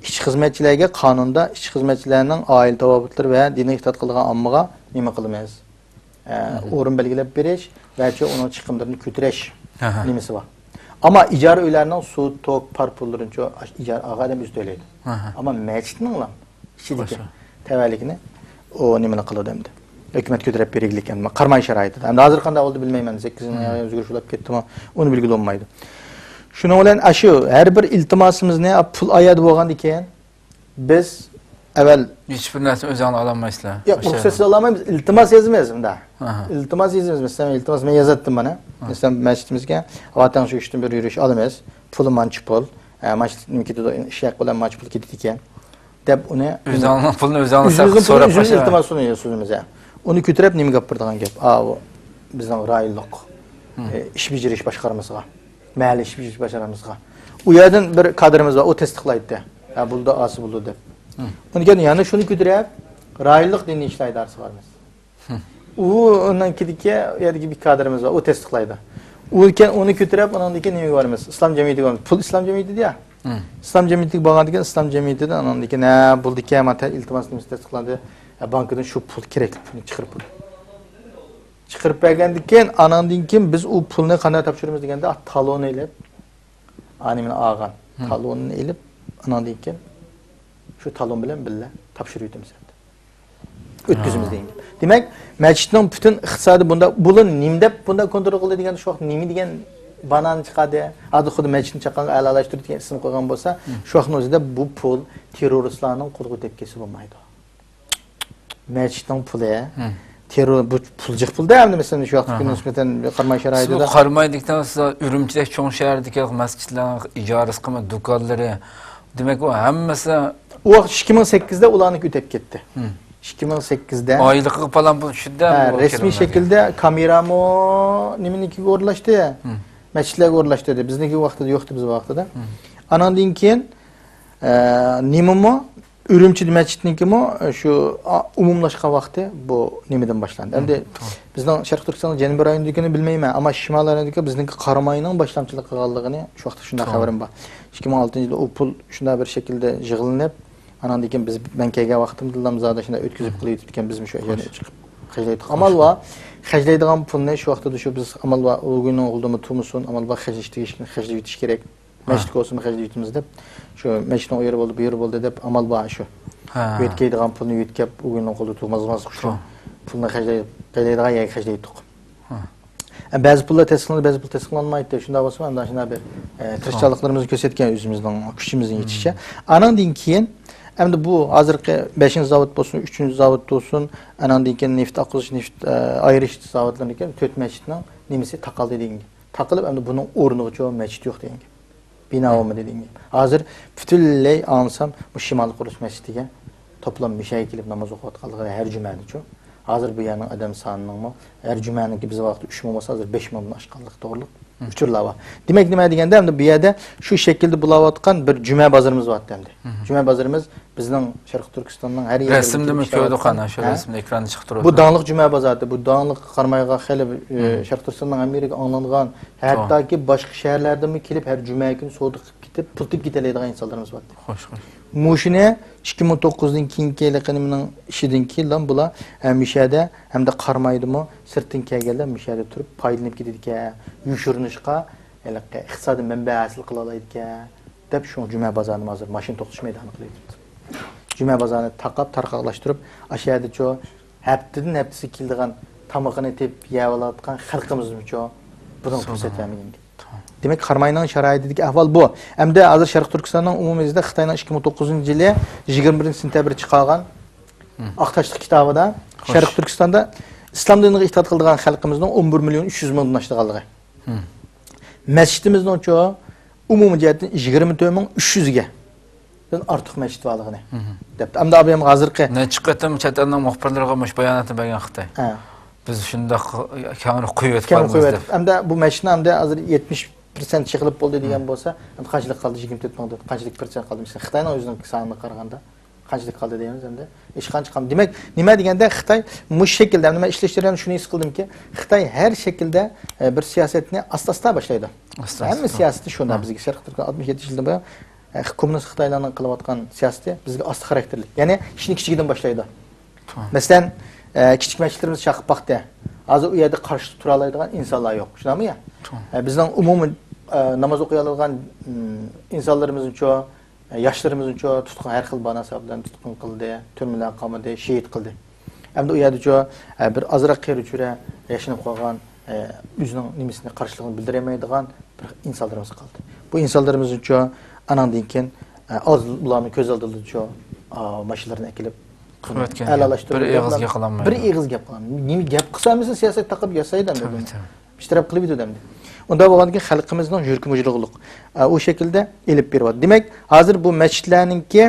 ئىشچى خىزمەتچىلەرگە قانۇندا ئىشچى خىزمەتچىلەرنىڭ ئائىلە تاۋابىئاتلىرى ۋە دىنىي ئېتىقاد قىلىدىغان ئاممىغا نېمە قىلىمىز؟ ئە، ئورۇن بەلگىلەپ بېرىش ۋەچۇ ئۇنىڭ چىقىملىرىنى كۆتۈرۈش نېمىسى بار. ئەمما ئىجارە ئۆيلەرنىڭ سۇ، توك، پار پۇللىرىنىچۇ ئىجارە ئالغان ئادەم ئۆزى تۆلەيدۇ. ئەمما مەسچىتنىڭلا ئىچىدىكى تەۋەلىكىنى ئۇ نېمىنى قىلىدۇ ئەمدى؟ ھۆكۈمەت كۆتۈرۈپ بېرىگلىك ئەمدى قاراماي شارائىتىدا. ئەمدى ھازىر قانداق بولدى بىلمەيمەن. سەككىز يىل ئۆزگىرىش بولۇپ كەتتىمۇ، ئۇنى بىلگىلى بولمايدۇ. شۇنىڭ بىلەن ئاشۇ ھەر بىر ئىلتىماسىمىزنى پۇل ئايادا بولغاندىكىن، بىز ئەۋەل ھېچبىر نەرسىنى ئۆزۈڭلار ئالالمايسىلەر. ياق، رۇخسەتسىز ئالالمايمىز. ئىلتىماس يازىمىز مۇندا. ئىلتىماس يازىمىز. مەسىلەن، ئىلتىماس مەن يازاتتىم مانا. مەسىلەن، مەسچىتىمىزگە ۋاتەن شۇ ئىشتىن بىر يۈرۈش ئالىمىز. پۇلى مانچە پۇل. ئە، مانچە نېمە كېتىدۇ؟ ئىش ھەققى بىلەن مانچە پۇل كېتىدىكەن. دەپ ئۇنى ئۆزىڭىزنىڭ پۇلىنى ئۆزىڭىز ساقلاپ سوراپ باشلاڭ. ئىلتىماس سۇنى سۇنىمىز. ئۇنى كۆتۈرۈپ نېمە گەپ بېرىدىغان گەپ؟ ئاۋۇ بىزنىڭ رايونلۇق، ئە، ئىش بېجىرىش باشقارمىسىغا. مەھەللە ئىش بېجىرىش باشقارمىسىغا. ئۇ يەردىن بىر كادىرىمىز بار، ئۇ تەستىقلايتتى. ھە، بولىدۇ، ئاسا بولىدۇ دەپ. ئۇنى كەينى يەنە شۇنى كۆتۈرۈپ، رايونلۇق دىنىي ئىشلار ئىدارىسىغا بارىمىز. ئۇ ئۇنىڭ كېيىدىكى، ئۇ يەردىكى بىر كادىرىمىز بار، ئۇ تەستىقلايدۇ. ئۇ كەن-، ئۇنى كۆتۈرۈپ، ئۇنىڭدىن كېيىن نېمىگە بارىمىز؟ ئىسلام جەمئىيىتىگە بارىمىز. پۇل ئىسلام جەمئىيىتىدە يا. ئىسلام جەمئىيىتىگە بارغاندىن كېيىن، ئىسلام جەمئىيىتىدە ئاناندىن كېيىن، ھە، بولدىكەن، مانا، ئىلتىماس نېمىسى تەستىقلاندى. ھە، بانكىدىن شۇ پۇل، كېرەكلىك پۇلنى چىقىرىپ بولدى. چىقىرىپ بەرگەندىن كېيىن، ئاناندىن كېيىن بىز ئۇ پۇلنى قانداق تاپشۇرىمىز دېگەندە، تالوننى ئېلىپ، ئانىمىنى ئالغان. تالوننى ئېلىپ، ئاناندىن كېيىن شۇ تالون بىلەن بىللە تاپشۇرۇۋېتىمىز ئەمدى. ئۆتكۈزىمىز دېگەن گەپ. دېمەك، مەسچىتنىڭ پۈتۈن ئىقتىسادى بۇنداق، بۇلار نېمە دەپ بۇنداق كونترول قىلدى دېگەندە، شۇ ۋاقىت نېمە دېگەن بانان چىقاردى؟ ھازىر خۇددى مەسچىتنى چاققانغا ئەلالاشتۇردى دېگەن ئىسىم قويغان بولسا، شۇ ۋاقىتنىڭ ئۆزىدە بۇ پۇل تېررورىستلارنىڭ قولىغا ئۆتۈپ كەتسە بولمايدۇ. مەسچىتنىڭ پۇلى، تېررور، بۇ پۇل جىق پۇلدا ئەمدى، مەسىلەن، شۇ ۋاقىتتىكى نىسبەتەن قاراماي شارائىتىدا. قارامايدىكى ئۈرۈمچىدەك چوڭ شەھەردىكى مەسچىتلەرنىڭ ئىجارىسى قىممەت، دۇكانلىرى، دېمەك، ئۇ ھەممىسى ئۇ ۋاقىت ئىككى مىڭ سەككىزدە ئۇلارنىڭكى ئۆتەپ كەتتى. ئىككى مىڭ سەككىزدە. ئايلىقىغا پالان پۇل چۈشتى. ھە، رەسمىي شەكىلدە كامېرامۇ نېمىنىڭكىگە ئورۇنلاشتى؟ مەسچىتلەرگە ئورۇنلاشتى. بىزنىڭكى ۋاقتىدا يوقتى، بىز ۋاقتىدا. ئاناندىن كېيىن، ئە، نېمىمۇ؟ ئۈرۈمچى مەسچىتنىڭكىمۇ، ئە، شۇ، ئا، ئومۇملاشقان ۋاقتى بۇ نېمىدىن باشلاندى. ئەمدى بىزنىڭ شەرقىي تۈركىستاننىڭ جەنۇبىي رايونىدىكىنى بىلمەيمەن، ئەمما شىمال رايونىدىكى بىزنىڭكى قاراماينىڭ باشلامچىلىق قىلغانلىقىنى شۇ ۋاقىتتا شۇنداق خەۋىرىم بار. ئىككى مىڭ ئالتىنچى يىلدا ئۇ پۇل شۇنداق بىر شەكىلدە يىغىلىنىپ، ئاناندىن كېيىن بىز، مەن كەلگەن ۋاقتىمدىلا زادى شۇنداق ئۆتكۈزۈپ قىلىۋېتىپتىكەن، بىزمۇ شۇ يەرنى چىقىپ خەجلەيتتۇق. ئامال بار، خەجلەيدىغان پۇلنى شۇ ۋاقتىدا شۇ بىز ئامال بار، ئۇ كۈننىڭ قولىدىمۇ تۇرمىسۇن، ئامال بار خەجلەش تېگىشلىكنى خەجلىۋېتىش كېرەك. مەسچىتكە بولسىمۇ خەجلىۋېتىمىز دەپ، شۇ مەسچىتنىڭ ئۇ يېرى بولدى، بۇ يېرى بولدى دەپ ئامال بار شۇ. يۆتكەيدىغان پۇلنى يۆتكەپ، ئۇ كۈننىڭ قولىدا تۇرمىسىمۇ شۇ پۇلنى خەجلەي-، خەجلەيدىغان يەرگە خەجلەيتتۇق. بەزى پۇللار تەستىقلىنىدۇ، بەزى پۇل تەستىقلانمايتتى. شۇنداق بولسىمۇ، ئەمدى شۇنداق بىر، ئە، تىرىشچانلىقلىرىمىزنى كۆرسەتكەن ئۆزىمىزنىڭ كۈچىمىزنىڭ يېتىشىچە. ئانىڭدىن كېيىن، ئەمدى بۇ ھازىرقى بەشىنچى زاۋۇت بولسۇن، ئۈچىنچى زاۋۇت بولسۇن، ئانىڭدىن كېيىن نېفىت ئاققۇزۇش، نېفىت، ئە، ئايرىش زاۋۇتلىرىدىن كېيىن تۆت مەسچىتنىڭ نېمىسى تاقالدى دېگەن گەپ. تاقىلىپ، ئەمدى بۇنىڭ ئورنىغىچۇ مەسچىت يوق دېگەن گەپ. بىنا بولمىدى دېگەن گەپ. ھازىر پۈتۈنلەي ئاڭلىسام، مۇشۇ شىمالىي قۇدس مەسچىتىگە توپلام مۇشۇ يەرگە كېلىپ ناماز ئوقۇۋاتقانلىقى ھەر جۈمەنىچۇ. ھازىر بۇ يەرنىڭ ئادەم سانىنىڭمۇ، ھەر جۈمەنىڭكى بىز ۋاقىتتا ئۈچ مىڭ بولسا، ھازىر بەش مىڭدىن ئاشقانلىقى توغرىلىق ئۇچۇرلار بار. دېمەك، نېمە دېگەندە، ئەمدى بۇ يەردە شۇ شەكىلدە بولاۋاتقان بىر جۈمە بازىرىمىز بار ئەمدى. جۈمە بازىرىمىز بىزنىڭ شەرقىي تۈركىستاننىڭ ھەر يېرىدىن رەسىمدىمۇ كېلىپ كۆردۇق ئىشلەۋاتقان، ئانا شۇ ھە؟ رەسىمدە ئېكراندا چىقىپ بۇ تۇرۇۋاتىدۇ. داڭلىق جۈمە بازارى، بۇ داڭلىق قارامايغا خېلى، ئە، شەرقىي تۈركىستاننىڭ ھەممە يېرىگە ئاڭلانغان، ھەتتاكى باشقا شەھەرلەردىنمۇ كېلىپ ھەر جۈمە كۈنى سودا قىلىپ كېتىپ، پۇل تېپىپ كېتەلەيدىغان ئىنسانلىرىمىز بار. خوش، خوش. مۇشۇنى ئىككى مىڭ توققۇزدىن كېيىنكى ھېلىقى نېمىنىڭ ئىچىدىن كېيىن بۇلار ھەمىشەدە ھەمدە قارامايدىمۇ سىرتتىن كەلگەنلەر مۇشەدە تۇرۇپ پايدىلىنىپ كېتىدىكەن، يوشۇرۇنۇشقا ھېلىقى ئىقتىسادىي مەنبە ھاسىل قىلالايدىكەن دەپ شۇ جۈمە بازارىنى ھازىر ماشىنا توختىتىش مەيدانى قىلىۋېتىپتۇ. جۈمە بازارىنى تاقاپ تارقاقلاشتۇرۇپ، ئاشۇ يەردىچۇ ھەپتىدىن ھەپتىسىگە كېلىدىغان تامىقىنى تېپىپ يەۋالىدىغان خەلقىمىزمۇچۇ بۇنىڭغا پۇرسەت بەرمىگەن. دېمەك، قاراماينىڭ شارائىتىدىكى ئەھۋال بۇ. ئەمدى ھازىر شەرقىي تۈركىستاننىڭ ئومۇميۈزىدە خىتاينىڭ ئىككى مىڭ توققۇزىنچى يىلى يىگىرمە بىرىنچى سېنتەبىر چىقارغان ئاق تاشلىق كىتابىدا شەرقىي تۈركىستاندا ئىسلام دىنىغا ئېتىقاد قىلىدىغان خەلقىمىزنىڭ ئون بىر مىليون ئۈچ يۈز مىڭدىن ئاشىدىغانلىقى. مەسچىتىمىزنىڭچۇ ئومۇمىي جەھەتتىن يىگىرمە تۆت مىڭ ئۈچ يۈزگە دىن ئارتۇق مەسچىت بارلىقىنى دەپتۇ. ئەمدى ئابايام ھازىرقى نەچچە قېتىم چەت ئەلنىڭ مۇخبىرلىرىغا مۇشۇ باياناتنى بەرگەن خىتاي. ھە. بىز شۇنداق كەڭرى قويۇۋېتىپ كەڭرى قويۇۋېتىپ. ئەمدى بۇ مەسچىتنى ئەمدى ھازىر يەتمىش پىرسەنت يىقىلىپ بولدى دېگەن بولسا، ئەمدى قانچىلىك قالدى؟ يىگىرمە تۆت مىڭدىن قانچىلىك پىرسەنت قالدى؟ مىسالەن، خىتاينىڭ ئۆزىنىڭ سانىغا قارىغاندا قانچىلىك قالدى دەيمىز ئەمدى. ھېچقانچە قالمىدى. دېمەك، نېمە دېگەندە، خىتاي مۇشۇ شەكىلدە، ئەمدى مەن ئىشلەش جەريانىدا شۇنى ھېس قىلدىمكى، خىتاي ھەر شەكىلدە، ئە، بىر سىياسەتنى ئاستا-ئاستا باشلايدۇ. ئاستا-ئاستا. ھەممە سىياسىتى شۇنداق. بىزگە شەرقىي تۈركىستان ئاتمىش يەتتە يىلدىن بۇيان، ئە، كوممۇنىست خىتايلارنىڭ قىلىۋاتقان سىياسىتى بىزگە ئاستا خاراكتېرلىك. يەنى ئىشنى كىچىكىدىن باشلايدۇ. مەسىلەن، ئە، كىچىك مەسچىتلىرىمىز چاقىپ باقتى. ھازىر ئۇ يەردە قارشى تۇرالايدىغان ئىنسانلار يوق. شۇنداقمۇ يا؟ ئە، بىزنىڭ ئومۇمىي، ئە، ناماز ئوقۇيالىدىغان، ئىم، ئىنسانلىرىمىزنىچۇ، ئە، ياشلىرىمىزنىچۇ تۇتقۇن، ھەر خىل باھانە بىلەن تۇتقۇن قىلدى، تۈرمىلەرگە قامىدى، شېھىت قىلدى. ئەمدى ئۇ يەردىچۇ، ئە، بىر ئازراق قېرى چۈرە ياشىنىپ قالغان، ئە، ئۆزىنىڭ نېمىسىنى، قارشىلىقىنى بىلدۈرەلمەيدىغان بىر ئىنسانلىرىمىز قالدى. بۇ ئىنسانلىرىمىزنىچۇ ئاناندىن كېيىن، ئە، ئاز ئۇلارنىڭ كۆز ئالدىدىچۇ، ئا، ماشىنىلىرىنى ئەكېلىپ، قىلىۋەتكەن. ئەلالاشتۇرۇپ بىر ئېغىز گەپ قىلالمايدۇ. بىر ئېغىز گەپ قىلالمايدۇ. نېمە گەپ قىلسا ھەممىسىنى سىياسەت تاقاپ ياسايدۇ ئەمدى. بىر تەرەپ قىلىۋېتىدۇ ئەمدى. ئۇنداق بولغاندىكىن خەلقىمىزنىڭ يۈرىكىمۇ يېرىلغۇلۇق. ئە، ئۇ شەكىلدە ئېلىپ بېرىۋاتىدۇ. دېمەك، ھازىر بۇ مەسچىتلەرنىڭكى،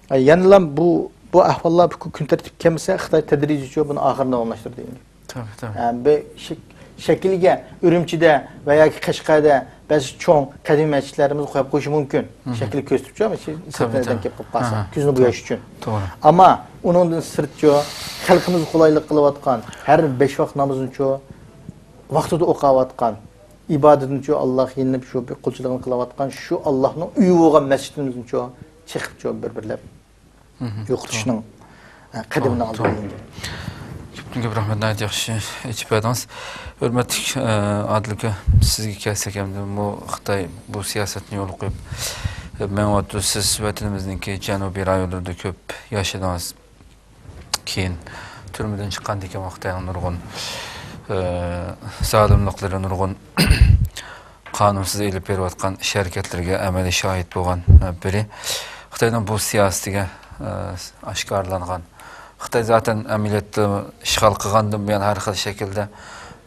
ئە، يەنىلا بۇ، بۇ ئەھۋاللار بۇ كۈن تەرتىپكە كەلمىسە، خىتاي تەدرىجىيچۇ بۇنى ئاخىرىنى داۋاملاشتۇرىدۇ ئەمدى. تەبىئىي، تەبىئىي. ئە، بىر شەك-، شەكىلگە ئۈرۈمچىدە ۋە ياكى قەشقەردە بەزى چوڭ قەدىمىي مەسچىتلىرىمىزنى قويۇپ قويۇشى مۇمكىن. شەكلى كۆرسىتىپچۇ، سىرتتىن ئادەم كېلىپ قالسا، كۆزنى بوياش ئۈچۈن. توغرا. ئەمما ئۇنىڭدىن سىرتچۇ، خەلقىمىزگە قولايلىق قىلىۋاتقان، ھەر بەش ۋاق نامىزىنىچۇ ۋاقتىدا ئوقۇۋاتقان، ئىبادىتىنىچۇ ئاللاغا يېلىنىپ شۇ بىر قۇلچىلىقىنى قىلىۋاتقان شۇ ئاللاھنىڭ ئۆيى بولغان مەسچىتىمىزنىچۇ چېقىپچۇ بىر-بىرلەپ يوقىتىشنىڭ، ئە، قەدىمىنى ئالدىغا ئېلىندى. كۆپتىن كۆپ رەھمەت، ناھايىتى ياخشى ئېچىپ بەردىڭىز. ھۆرمەتلىك، ئە، ئادىل ئاكا، سىزگە كەلسەك ئەمدى، بۇ خىتاي بۇ سىياسەتنى يولغا قويۇپ، ئە، مېڭىۋاتىدۇ. سىز ۋەتىنىمىزنىڭكى جەنۇبىي رايونلىرىدا كۆپ ياشىدىڭىز. كېيىن تۈرمىدىن چىققاندىن كېيىن خىتاينىڭ نۇرغۇن، ئە، زالىملىقلىرى، نۇرغۇن قانۇنسىز ئېلىپ بېرىۋاتقان ئىش ھەرىكەتلىرىگە ئەمەلىي شاھىت بولغان، ئە، بىرى. خىتاينىڭ بۇ سىياسىتىگە، ئە، ئاشكارىلانغان. خىتاي زاتەن ئەمەلىيەتتە ئىشغال قىلغاندىن بۇيان ھەر خىل شەكىلدە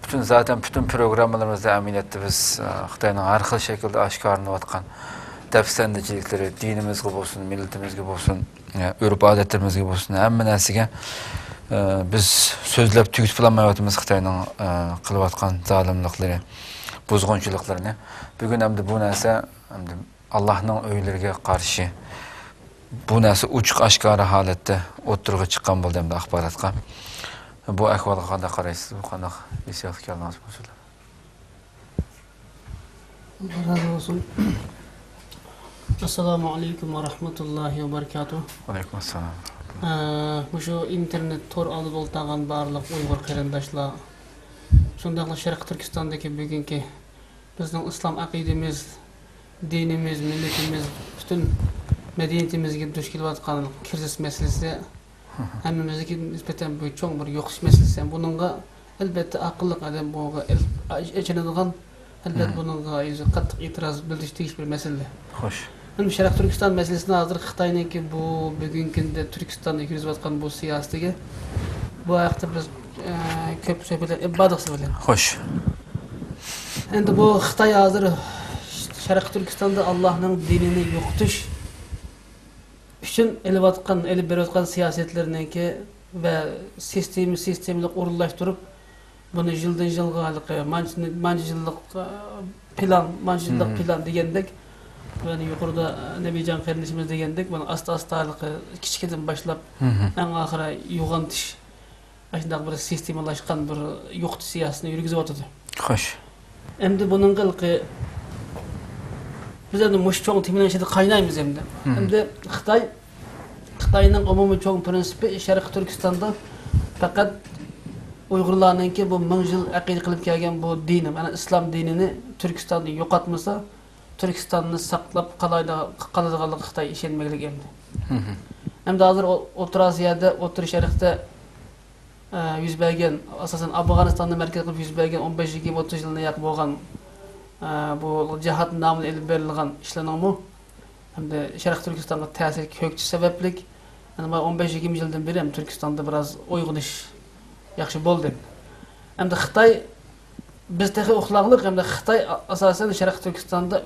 پۈتۈن، زاتەن پۈتۈن پروگراممىلىرىمىزدا ئەمەلىيەتتە بىز، ئە، خىتاينىڭ ھەر خىل شەكىلدە ئاشكارىلىنىۋاتقان دەپسەندىچىلىكلىرى، دىنىمىزغا بولسۇن، مىللىتىمىزگە بولسۇن، ئە، ئۆرپ-ئادەتلىرىمىزگە بولسۇن، ھەممە نەرسىگە، ئە، بىز سۆزلەپ تۈگىتىپ بولالمايۋاتىمىز خىتاينىڭ، ئە، قىلىۋاتقان زالىملىقلىرى، بۇزغۇنچىلىقلىرىنى. بۈگۈن ئەمدى بۇ نەرسە ئەمدى ئاللاھنىڭ ئۆيلىرىگە قارشى بۇ نەرسە ئوچۇق ئاشكارا ھالەتتە ئوتتۇرىغا چىققان بولدى ئەمدى ئاخباراتقا. بۇ ئەھۋالغا قانداق قارايسىز؟ بۇ قانداق ھېسسىياتقا كەلدىڭىز بۇ سۆزلەر؟ ئاللا رازى بولسۇن. ئەسسالامۇ ئەلەيكۇم ۋە رەھمەتۇللاھى ۋە بەرىكاتۇھ. ۋەئەلەيكۇم ئەسسالام. ئە، مۇشۇ ئىنتېرنېت تور ئالدىدا ئولتۇرغان بارلىق ئۇيغۇر قېرىنداشلار، شۇنداقلا شەرقىي تۈركىستاندىكى بۈگۈنكى بىزنىڭ ئىسلام ئەقىدىمىز، دىنىمىز، مىللىتىمىز، پۈتۈن مەدەنىيىتىمىزگە دۇچ كېلىۋاتقان كىرىزىس مەسىلىسى ھەممىمىزگە نىسبەتەن بۇ چوڭ بىر يوقىتىش مەسىلىسى. بۇنىڭغا ئەلۋەتتە ئەقىللىق ئادەم بۇنىڭغا ئېچىنىدىغان، ئەلۋەتتە بۇنىڭغا ئۆزى قاتتىق ئېتىراز بىلدۈرۈش تېگىشلىك بىر مەسىلە. خوش. مەن شەرقىي تۈركىستان مەسىلىسىنى ھازىر خىتاينىڭكى بۇ بۈگۈنكى كۈندە تۈركىستاندا يۈرگۈزۈۋاتقان بۇ سىياسىتىگە، بۇ ھەقتە بىز، ئە، كۆپ سۆھبەتلەر ئېلىپ باردۇق سىز بىلەن. خوش. ئەمدى بۇ خىتاي ھازىر شەرقىي تۈركىستاندا ئاللاھنىڭ دىنىنى يوقىتىش ئۈچۈن ئېلىۋاتقان، ئېلىپ بېرىۋاتقان سىياسەتلىرىنىڭكى ۋە سىستېما، سىستېمىلىق ئورۇنلاشتۇرۇپ، بۇنى يىلدىن يىلغا ھېلىقى مانچە، مانچە يىللىق، ئە، پىلان، مانچە يىللىق پىلان دېگەندەك، يەنە يۇقىرىدا نەبىجان قېرىندىشىمىز دېگەندەك، بۇنى ئاستا ئاستا ھېلىقى كىچىكىدىن باشلاپ، ئەڭ ئاخىرى يوغانتىش، ئاشۇنداق بىر سىستېمىلاشقان بىر يوقىتىش سىياسىتىنى يۈرگۈزۈۋاتىدۇ. خوش. ئەمدى بۇنىڭغا ھېلىقى بىز ئەمدى مۇشۇ چوڭ تېمىنىڭ ئىچىدە قاينايمىز ئەمدى. ئەمدى خىتاي، خىتاينىڭ ئومۇمىي چوڭ پىرىنسىپى شەرقىي تۈركىستاندا پەقەت ئۇيغۇرلارنىڭكى بۇ مىڭ يىل ئەقىدە قىلىپ كەلگەن بۇ دىنى، مانا ئىسلام دىنىنى تۈركىستاندا يوقاتمىسا، تۈركىستاننى ساقلاپ قالايدىغان، قالىدىغانلىقىغا خىتاي ئىشەنمەكلىك ئەمدى. ئەمدى ھازىر ئو-، ئوتتۇرا ئاسىيادا، ئوتتۇرا شەرقتە، ئە، يۈز بەرگەن، ئاساسەن، ئافغانىستاننى مەركەز قىلىپ يۈز بەرگەن ئون بەش يىگىرمە ئوتتۇز يىلنى ياق بولغان، ئە، بۇ جىھاد نامىدا ئېلىپ بېرىلغان ئىشلارنىڭمۇ ئەمدى شەرقىي تۈركىستانغا تەسىر كۆكچىسى سەۋەبلىك، يەنە مانا ئون بەش يىگىرمە يىلدىن بېرى ھەم تۈركىستاندا بىراز ئويغىنىش ياخشى بولدى. ئەمدى خىتاي، بىز تېخى ئۇخلاغلىق، ئەمدى خىتاي ئاساسەن شەرقىي تۈركىستاندا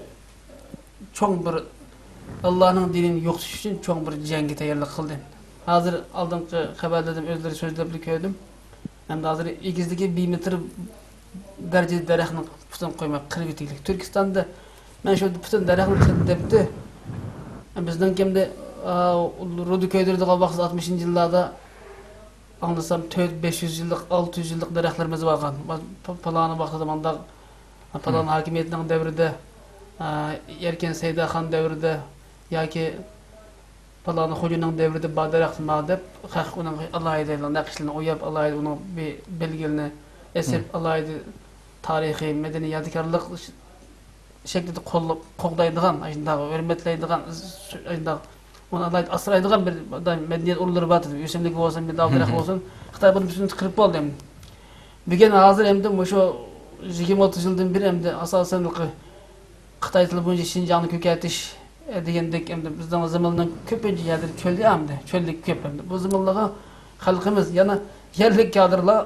چوڭ بىر ئاللانىڭ دىنىنى يوقىتىش ئۈچۈن چوڭ بىر جەڭگە تەييارلىق قىلدى. ھازىر ئالدىنقى خەۋەرلەردىن ئۆزلىرى سۆزلەپلا كۆردۈم. ئەمدى ھازىر ئېگىزلىكى بىر مېتىر دەرىجىدە دەرەخنى پۈتۈن قويماي قىرىۋېتىگلىك. تۈركىستاندا مەن شۇ پۈتۈن دەرەخنى قىرىپ دەپتۇ. بىزنىڭكى ئەمدى، ئا، رۇدا كۆيدۈرىدىغان ۋاقىت ئاتمىشىنچى يىللاردا ئاڭلىسام تۆت، بەش يۈز يىللىق، ئالتە يۈز يىللىق دەرەخلىرىمىز بارغان. پ-، پالانى ۋاقتىدا مانداق، پالان ھاكىمىيەتنىڭ دەۋرىدە، ئا، ئەركىن سەيداخان دەۋرىدە ياكى پالانى خوجىنىڭ دەۋرىدە بار دەرەخ ما دەپ، خەق ئۇنىڭ ئالاھىدە نەقىشلىرىنى ئوياپ، ئالاھىدە ئۇنىڭ بىر بەلگىلىرىنى ئېسىپ، ئالاھىدە تارىخىي، مەدەنىي يادىكارلىق شەكلىدە قوللاپ، قوغدايدىغان، ئاشۇنداق ھۆرمەتلەيدىغان، ئاشۇنداق ئۇنى ئالاھىدە ئاسرايدىغان بىر مەدەنىيەت ئورۇنلىرى بار ئىدى. ئۆسۈملۈك بولسۇن، بىر داغ دەرەخ بولسۇن، خىتاي بۇنى پۈتۈن قىرىپ بولدى. بۈگۈن ھازىر ئەمدى مۇشۇ يىگىرمە ئوتتۇز يىلدىن بېرى ئەمدى ئاساسەن خىتاي تىلى بويىچە شىنجاڭنى كۆكەرتىش، ئە، دېگەندەك، ئەمدى بىزنىڭ زېمىننىڭ كۆپىنچە يەرلىرى چۆل ئەمدى، چۆللۈك كۆپ ئەمدى. بۇ زېمىنلارغا خەلقىمىز يەنە يەرلىك كادىرلار،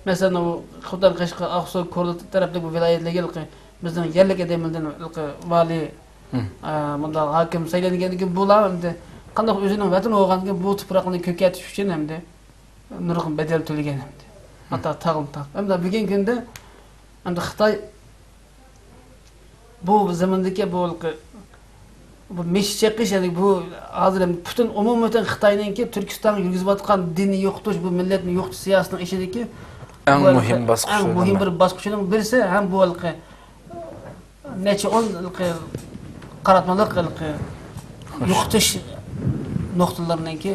مەسىلەن، ئۇ خوتەن، قەشقەر، ئاقسۇ، كورلا تەرەپتىكى بۇ ۋىلايەتلەرگە ھېلىقى بىزنىڭ يەرلىك ئادەملەردىن ھېلىقى ۋالىي، ئە، مۇنداق ھاكىم سايلانغاندىن كېيىن بۇلار ئەمدى قانداق ئۆزىنىڭ ۋەتىنى بولغاندىن كېيىن بۇ تۇپراقنى كۆكەرتىش ئۈچۈن ئەمدى نۇرغۇن بەدەل تۆلىگەن ئەمدى. ھەتتا تاغنى تارتىپ. ئەمدى بۈگۈنكى كۈندە ئەمدى خىتاي بۇ زېمىندىكى بۇ، بۇ مىش چېقىش، يەنى بۇ ھازىر ئەمدى پۈتۈن ئومۇمەن خىتاينىڭكى تۈركىستانغا يۈرگۈزۈۋاتقان دىننى يوقىتىش، بۇ مىللەتنى يوقىتىش سىياسىتىنىڭ ئىچىدىكى ئەڭ بۇ مۇھىم ھېلىقى باسقۇچ ئەڭ مۇھىم بىر باسقۇچىنىڭ بىرسى ھەم بۇ ھېلىقى نەچچە ئون ھېلىقى قاراتمىلىق ھېلىقى يوقىتىش نۇقتىلىرىنىڭكى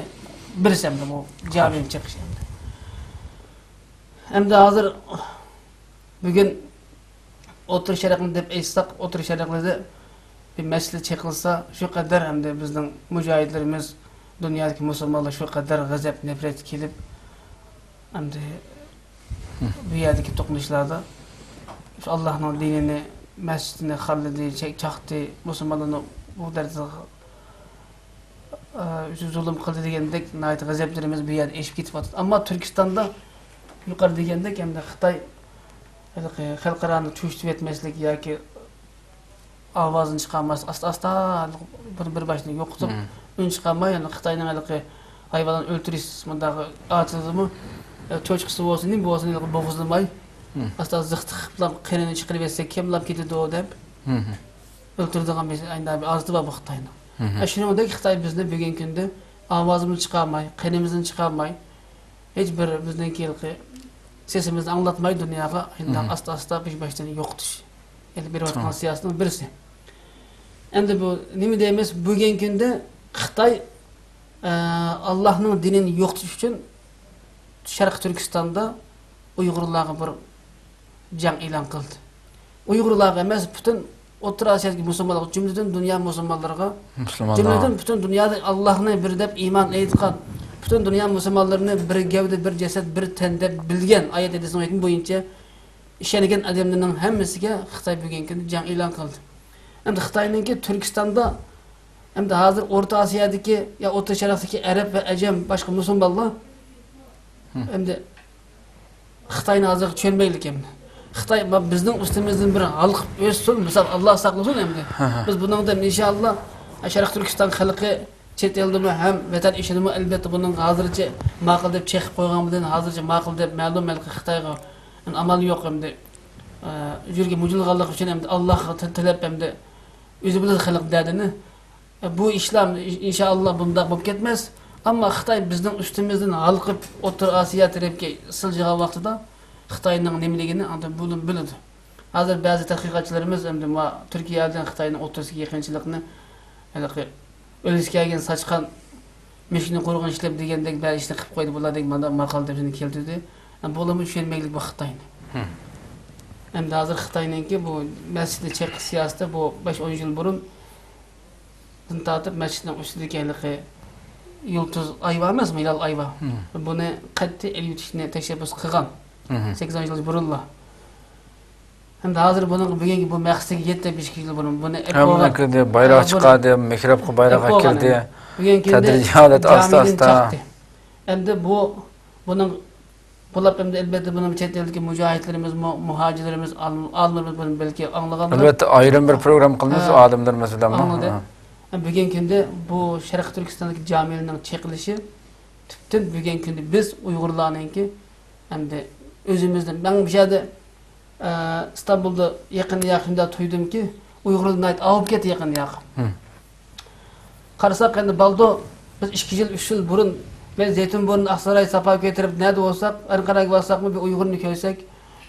بىرسى ئەمدى بۇ جامىنى چېقىش ئەمدى. ئەمدى ھازىر بۈگۈن ئوتتۇرا شەرقنى دەپ ئېيتساق، ئوتتۇرا شەرقلىدە بىر مەسچىت چېقىلسا، شۇ قەدەر ئەمدى بىزنىڭ مۇجاھىدلىرىمىز دۇنيادىكى مۇسۇلمانلار شۇ قەدەر غەزەپ، نەپرەت كېلىپ، ئەمدى بۇ يەردىكى توقۇنۇشلاردا شۇ ئاللاھنىڭ دىنىنى، مەسچىتىنى خارلىدى، چە-، چاقتى، مۇسۇلمانلارنى بۇ دەرىجىدە، ئە، زۇلۇم قىلدى دېگەندەك ناھايىتى غەزەپلىرىمىز بۇ يەردە ئېشىپ كېتىۋاتىدۇ. ئەمما تۈركىستاندا يۇقىرى دېگەندەك ئەمدى خىتاي ھېلىقى خەلقئارانى چۆچۈتۈۋەتمەسلىك ياكى ئاۋازىنى چىقارماس، ئاستا-ئاستا بىر، بىر باشنى يوقىتىپ، ئۈن چىقارماي، يەنە خىتاينىڭ ھېلىقى ھايۋانلارنى ئۆلتۈرۈش مۇنداق ئادىتىدىمۇ، ئە، چوشقىسى بولسۇن، نېمە بولسۇن، ھېلىقى بوغۇزلىماي، ئاستا زىق تىقىپلا قېنىنى چىقىرىۋەتسە، كېمىلاپ كېتىدۇ دەپ ئۆلتۈرىدىغان بىر، ئاينا بىر ئادىتى بار بۇ خىتاينىڭ. ئە، شۇنىڭدەك خىتاي بىزنى بۈگۈنكى كۈندە ئاۋازىمىزنى چىقارماي، قېنىمىزنى چىقارماي، ھېچ بىر بىزنىڭكى ھېلىقى سېسىمىزنى ئاڭلاتماي دۇنياغا شۇنداق ئاستا-ئاستا بېشى باشتىن يوقىتىش ئېلىپ بېرىۋاتقان سىياسىتىنىڭ بىرسى. ئەمدى بۇ نېمە دەيمىز؟ بۈگۈنكى كۈندە خىتاي، ئە، ئاللاھنىڭ دىنىنى يوقىتىش ئۈچۈن شەرقىي تۈركىستاندا ئۇيغۇرلارغا بىر جەڭ ئېلان قىلدى. ئۇيغۇرلارغا ئەمەس، پۈتۈن ئوتتۇرا ئاسىيادىكى مۇسۇلمانلارغا، جۈملىدىن دۇنيا مۇسۇلمانلىرىغا، جۈملىدىن پۈتۈن دۇنيادا ئاللاھنى بىر دەپ ئىمان ئېيتقان، پۈتۈن دۇنيا مۇسۇلمانلىرىنى بىر گەۋدە، بىر جەسەت، بىر تەن دەپ بىلگەن، ئايەت ھەدىسنىڭ ھۆكمى بويىچە ئىشەنگەن ئادەملەرنىڭ ھەممىسىگە خىتاي بۈگۈنكى كۈندە جەڭ ئېلان قىلدى. ئەمدى خىتاينىڭكى تۈركىستاندا، ئەمدى ھازىر ئورتا ئاسىيادىكى يا ئوتتۇرا شەرقتىكى ئەرەب ۋە ئەجەم، باشقا مۇسۇلمانلار ئەمدى خىتاينى ھازىرغا چۈشەنمەيدىكەن. خىتاي ما-، بىزنىڭ ئۈستىمىزدىن بىر ھالقىپ ئۆتسۇن، مىسال، ئاللا ساقلىسۇن ئەمدى. بىز بۇنىڭدىن ئىنشاللا شەرقىي تۈركىستان خەلقى چەت ئەلدىمۇ ھەم ۋەتەن ئىچىدىمۇ ئەلۋەتتە بۇنىڭغا ھازىرچە ماقۇل دەپ چېقىپ قويغان بىلەن ھازىرچە ماقۇل دەپ مەلۇم ھېلىقى خىتايغا ئامال يوق ئەمدى. ئە، يۈرىكى مۇجۇلغانلىقى ئۈچۈن ئەمدى ئاللاغا تىل-، تىلەپ ئەمدى ئۆزى بىلىدۇ خەلق دەردىنى. ئە، بۇ ئىشلار ئىنشائاللا بۇنداق بولۇپ كەتمەس. ئەمما خىتاي بىزنىڭ ئۈستىمىزدىن ھالقىپ ئوتتۇرا ئاسىيا تەرەپكە سىلجىغان ۋاقتىدا خىتاينىڭ نېمىلىكىنى ئاندىن بۇ-، بىلىدۇ. ھازىر بەزى تەتقىقاتچىلىرىمىز ئەمدى ما-، تۈركىيە بىلەن خىتاينىڭ ئوتتۇرىسىدىكى يېقىنچىلىقنى ھېلىقى ئۆلۈسى كەلگەن ساچقان مۈشۈكنى قورغىنىش ئىشلەپ دېگەندەك بەزى ئىشنى قىلىپ قويدى بۇلار دەپ مانا ماقالە دەپ شۇنى كەلتۈردى. بۇلارمۇ چۈشەنمەيلىك بۇ خىتاينى. ئەمدى ھازىر خىتاينىڭكى بۇ مەسچىتنى چېقىش سىياسىتى بۇ بەش ئون يىل بۇرۇن دىن تارتىپ مەسچىتنىڭ ئۈستىدىكى ھېلىقى يۇلتۇز ئاي بار ئەمەسمۇ، ھىلال ئاي بار. بۇنى قەتئىي ئېلىۋېتىشنى تەشەببۇس قىلغان. سەككىز ئون يىل بۇرۇنلا. ھەمدە ھازىر بۇنىڭ بۈگۈنكى بۇ مەقسىتىگە يەتتى بەش يىل بۇرۇن بۇنى ئەپ ھەممىنى بولغان. قىلدى، بايراق ھە، بۇنى چىقاردى، مېھرابقا بايراق ئەپ بولغان ئەكىردى. ئەمدى. بۈگۈنكى كۈندە تەدرىجىي ھالەتتە ئاستا جامىدىن ئاستا. چاقتى. ئەمدى بۇ، بۇنىڭ بۇلاپ ئەمدى ئەلۋەتتە بۇنىڭ چەت ئەلدىكى مۇجاھىدلىرىمىزمۇ، مۇھاجىرلىرىمىز، ئالىم-، ئالىملىرىمىز بۇنى بەلكى ئاڭلىغانلار. ئەلۋەتتە ئايرىم بىر پروگرام قىلىمىز، ھە. ئالىملىرىمىز بىلەنمۇ. ئاڭلىدى. ھە. بۈگۈنكى كۈندە بۇ شەرقىي تۈركىستاندىكى جامىلىنىڭ چېقىلىشى تۈپتىن بۈگۈنكى كۈندە بىز ئۇيغۇرلارنىڭكى ئەمدى ئۆزىمىزدىن، مەن بۇ يەردە، ئە، ئىستانبۇلدا يېقىندا ياقىندا تۇيدۇمكى، ئۇيغۇرلار ناھايىتى ئاۋۇپ كەتتى يېقىندا ياقىن. قارىساق ئەمدى بالدۇر، بىز ئىككى يىل، ئۈچ يىل بۇرۇن، مەن زەيتۇنبۇرۇن، ئاقساراي، ساپاكۆي تەرەپ نەدە بولساق، ئەنقەرەگە بارساقمۇ بىر ئۇيغۇرنى كۆرسەك،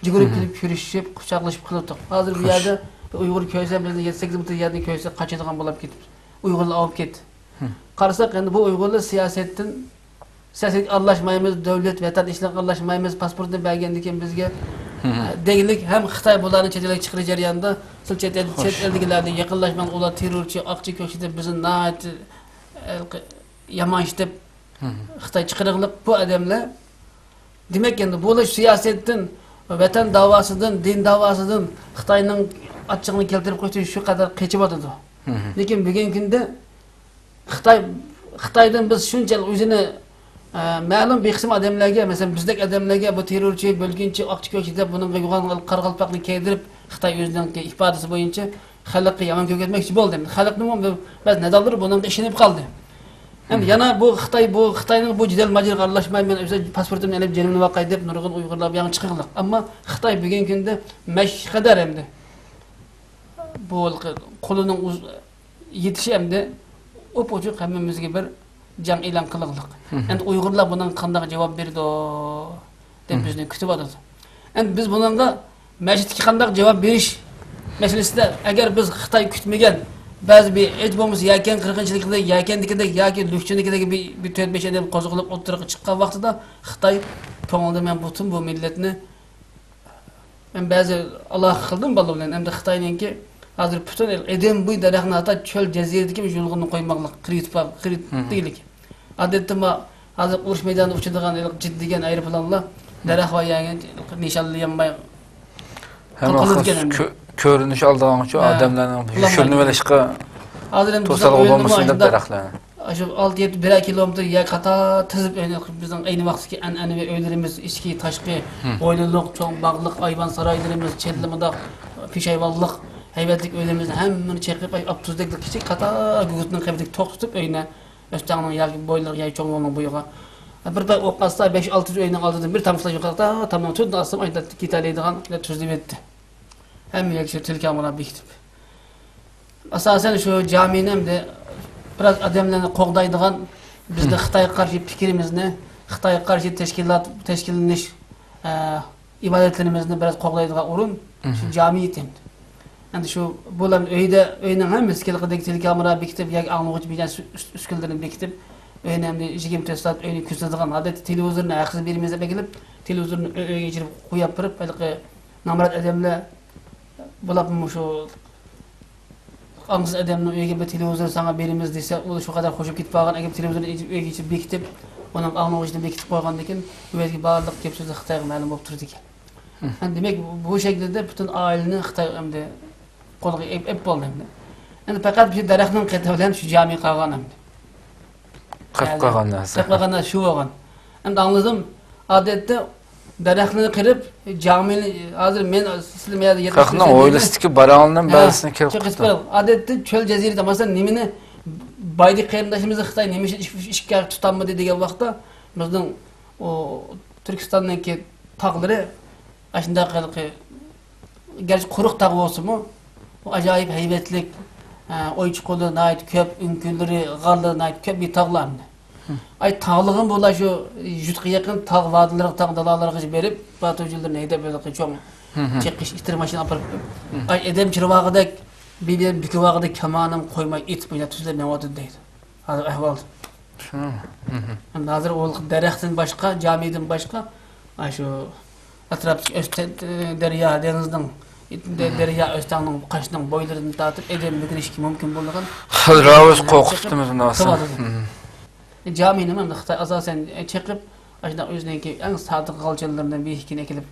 جۈگۈرۈپ كېلىپ كۆرۈشۈپ، قۇچاقلىشىپ قېلىۋاتىدۇ. ھازىر بۇ يەردە بىر ئۇيغۇر كۆرسە، بىزنى يەتتە سەككىز مېتىر يەردىن كۆرسە، قاچىدىغان بولۇپ كېتىپتۇ. ئۇيغۇرلار ئاۋۇپ كەتتى. قارىساق ئەمدى بۇ ئۇيغۇرلار سىياسەتتىن سىياسەتكە ئارىلاشمايمىز، دۆلەت، ۋەتەن ئىشلىرىغا ئارىلاشمايمىز، پاسپورتنى بەرگەندىن كېيىن بىزگە، ئە، دېگۈلۈك ھەم خىتاي بۇلارنى چەت ئەلگە چىقىرىش جەريانىدا سىز چەت ئەل، چەت ئەلدىكىلەرنى يېقىنلاشماڭ، ئۇلار تېررورچى، ئاقچى كۆكچى دەپ بىزنى ناھايىتى، ئە، يامان ئىش دەپ خىتاي چىقىرىقلىق بۇ ئادەملەر. دېمەك، ئەمدى بۇلار سىياسەتتىن، ۋەتەن داۋاسىدىن، دىن داۋاسىدىن خىتاينىڭ ئاچچىقىنى كەلتۈرۈپ قويۇشتىن شۇ قەدەر قېچىۋاتىدۇ. لېكىن بۈگۈنكى كۈندە خىتاي، خىتايدىن بىز شۇنچىلىك ئۆزىنى، ئە، مەلۇم بىر قىسىم ئادەملەرگە، مەسىلەن، بىزدەك ئادەملەرگە بۇ تېررورچى، بۆلگۈنچى، ئاقچى، كۆكچى دەپ بۇنىڭغا يوغان قارىغالپاقنى كىيدۈرۈپ، خىتاي ئۆزىنىڭكى ئىپادىسى بويىچە خەلققە يامان كۆرسەتمەكچى بولدى. خەلقنىڭمۇ بەزى نادانلىرى بۇنىڭغا ئىشىنىپ قالدى. ئەمدى يەنە بۇ خىتاي، بۇ خىتاينىڭ بۇ جېدەل ماجىرىغا ئارىلاشماي، مەن ئۆز پاسپورتۇمنى ئېلىپ جېنىمنى باقاي دەپ نۇرغۇن ئۇيغۇرلار بۇ يەرگە چىقىقلىق. ئەمما خىتاي بۈگۈنكى كۈندە مەشقەدەر ئەمدى بۇ قولىنىڭ ئۇز-، يېتىشى ئەمدى ئوپئوچۇق ھەممىمىزگە بىر جەڭ ئېلان قىلىقلىق. ئەمدى ئۇيغۇرلار بۇنىڭغا قانداق جاۋاب بېرىدۇ دەپ بىزنى كۈتۈۋاتىدۇ. ئەمدى بىز بۇنىڭغا مەسچىتكە قانداق جاۋاب بېرىش مەسىلىسىدە، ئەگەر بىز خىتاي كۈتمىگەن بەزى بىر ھېچ بولمىسا يەكەن قىرغىنچىلىكىدەك، يەكەندىكىدەك ياكى لۈكچىنىكىدەك بىر، بىر تۆت بەش ئادەم قوزغىلىپ ئوتتۇرىغا چىققان ۋاقتىدا خىتاي كۆڭلىدە مەن پۈتۈن بۇ مىللەتنى مەن بەزى ئالاقە قىلدىم بالىلار بىلەن. ئەمدى خىتاينىڭكى ھازىر پۈتۈن ئېدىن بويى دەرەخنى ھەتتا چۆل جەزىرىدىكى يۇلغۇننى قويماقلىق، قىرىۋېتىپ، قىرىپ دېگۈلۈك. ئادەتتە ما ھازىر ئۇرۇش مەيدانىدا ئۇچىدىغان جىت دېگەن ئايروپىلانلار دەرەخ بار يەرگە نىشانلىيالماي ھەم قىلىدىكەن ئەمدى. كۆرۈنۈش ئالىدىغان ئۈچۈن ئادەملەرنىڭ يوشۇرۇنۇۋېلىشقا توسالغۇ بولمىسۇن دەپ دەرەخلەرنى. ئاشۇ ئالتە يەتتە بىرەر كىلومېتىر يەر قاتار تىزىپ ئۆينى، بىزنىڭ ئەينى ۋاقىتتىكى ئەنئەنىۋى ئۆيلىرىمىز، ئىچكى، تاشقى، ھويلىلىق، چوڭ باغلىق، ئايۋان سارايلىرىمىز، چېدىرلىمىداق، پېشايۋانلىق، ھەيۋەتلىك ئۆيلىرىمىزنى ھەممىنى چېقىپ، ئاپتوبۇستەك كىچىك قاتار گۈگۈتنىڭ قەبرىدىكى توختىتىپ ئۆينى، ئۆستەڭنىڭ ياكى بويلىق ياكى چوڭ يولنىڭ بويىغا. بىر پەي ئوق ئاتسا، بەش ئالتە يۈز ئۆينىڭ ئالدىدىن بىر تامسىلاش يوقىرىقتا تامنىڭ تۈۋىدىن ئاتسام ئايلىنىپ كېتەلەيدىغان تۈزۈۋەتتى. ھەممە يەرگە شۇ تېلېكامېرا بېكىتىپ. ئاساسەن شۇ جامىنى ئەمدى بىراز ئادەملەرنى قوغدايدىغان، بىزنى خىتايغا قارشى پىكرىمىزنى، خىتايغا قارشى تەشكىلات، تەشكىللىنىش، ئە، ئىبادەتلىرىمىزنى بىراز قوغدايدىغان ئورۇن شۇ جامى ئىدى. ئەمدى شۇ بۇلار ئۆيدە، ئۆينىڭ ھەممىسى ھېلىقىدەك تېلېكامېرا بېكىتىپ ياكى ئاڭلىغۇچ بىلەن ئۈس-، ئۈس-، ئۈسكۈنىلىرىنى بېكىتىپ، ئۆينى ئەمدى يىگىرمە تۆت سائەت ئۆينى كۆزىتىدىغان، ئادەتتە تېلېۋىزورنى ھەققىسىز بېرىمىز دەپ ئەكېلىپ، تېلېۋىزورنى ئۆ-، ئۆيگە ئېچىرىپ قويۇپ بېرىپ، ھېلىقى نامرات ئادەملەر بولۇپمۇ شۇ ئاڭسىز ئادەمنىڭ ئۆيىگە بىر تېلېۋىزور ساڭا بېرىمىز دېسە، ئۇ شۇ قەدەر خوشۇپ كېتىپ قالغان، ئەگەر تېلېۋىزورنى ئۆيگىچە بېكىتىپ، ئۇنىڭ ئاڭلىغۇچىنى بېكىتىپ قويغاندىن كېيىن، ئۇ يەردىكى بارلىق گەپ سۆزلەر خىتايغا مەلۇم بولۇپ تۇرىدىكەن. ھە، دېمەك، بۇ شەكىلدە پۈتۈن ئائىلىنى خىتاي ئەمدى قولىغا ئېپ، ئېپ بولدى ئەمدى. ئەمدى پەقەت شۇ دەرەخنىڭ قېتى بىلەن شۇ جامى قالغان ئەمدى. قېلىپ قالغان نەرسە. قېلىپ قالغان نەرسە شۇ بولغان. ئەمدى ئاڭلىدىم، ئادەتتە دەرەخنى قىرىپ، جامىنى، ھازىر مەن سىلەر مەيەردە يەتمىش خەقنىڭ ھويلىسىدىكى باراڭنىڭ ھە، بەزىسىنى كېلىپ چېقىپ قىپتۇ. ئادەتتە چۆل جەزىرىدە، مەسىلەن، نېمىنى بايدىكى قېرىنداشىمىزنى خىتاي نېمە ئۈچۈن ئىش-، ئىشكا تۇتالمىدى دېگەن ۋاقىتتا، بىزنىڭ ئۇ تۈركىستاننىڭكى تاغلىرى ئاشۇنداق ھېلىقى، گەرچە قۇرۇق تاغ بولسىمۇ، بۇ ئاجايىپ ھەيۋەتلىك، ئە، ئويۇنچۇقلىرى ناھايىتى كۆپ، ئۆڭكۈرلىرى، غارلىرى ناھايىتى كۆپ بىر تاغلار ئەمدى. ئاي، تاغلىقىمۇ بۇلار شۇ يۇرتقا يېقىن تاغ ۋادىلىرىغا، تاغ دالالىرىغىچە بېرىپ، باتۇرجۇنلىرىنى ھەيدەپ، ھېلىقى چوڭ چېقىش ئىتتىر ماشىنا ئاپىرىپ، ئاي، ئادەم چىرىۋالغۇدەك، بىر بىكىۋالغۇدەك كامانىم قويماي ئېتىپ، مۇشۇنداق تۈزلەپ مېڭىۋاتىدۇ دەيدۇ. ھازىر ئەھۋال. شۇ. ھازىر ئۇ دەرەختىن باشقا، جامىدىن باشقا، ئاشۇ ئەتراپتىكى ئۆستەڭ، دەريا، دېڭىزنىڭ، دەريا، ئۆستەڭنىڭ، قاشنىڭ بويلىرىدىن تارتىپ ئادەم مۆگىنىشكە مۇمكىن بولىدىغان خېلى راۋۇز قورقۇتۇپتىمىز مۇناسىۋەت. قىلىۋاتىدۇ. جامىنىمۇ خىتاي ئاساسەن چېقىپ، ئاشۇنداق ئۆزىنىڭكى ئەڭ سادىق غالچىلىرىدىن بىر ئىككىنى ئەكېلىپ،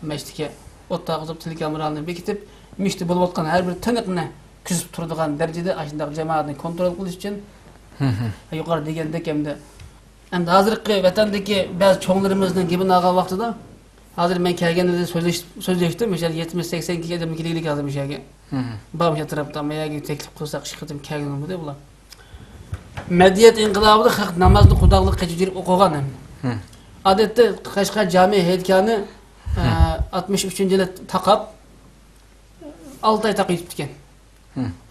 مەشتىكە ئوت تارقىتىپ، تېلېكامېرالارنى بېكىتىپ، مۈشتە بولۇۋاتقان ھەر بىر تىنىقنى كۆزىتىپ تۇرىدىغان دەرىجىدە ئاشۇنداق جامائەتنى كونترول قىلىش ئۈچۈن، يۇقىرىدا دېگەندەك، ئەمدى، ئەمدى ھازىرقى ۋەتەندىكى بەزى چوڭلىرىمىزنىڭ گېپىنى ئالغان ۋاقتىدا، ھازىر مەن كەلگەندە سۆزلەش-، سۆزلەشتىم، مۇشۇ يەتمىش، سەكسەن كىشى ئادەم كېلىگلىك ھازىر مۇشۇ يەرگە. بار مۇشۇ ئەتراپتا، مەن يەرگە تەكلىپ قىلساق، ئىككى قېتىم كەلگەن بولدى بۇلار. مەدەنىيەت ئىنقىلابىدا خەلق نامازنى قۇداقلىق قېچىپ يۈرۈپ ئوقۇغان ئەمدى. ئادەتتە قەشقەر جامى ھېيتگاھىنى، ئە، ئاتمىش ئۈچىنچى يىلى تاقاپ، ئالتە ئاي تاقىيىپتىكەن.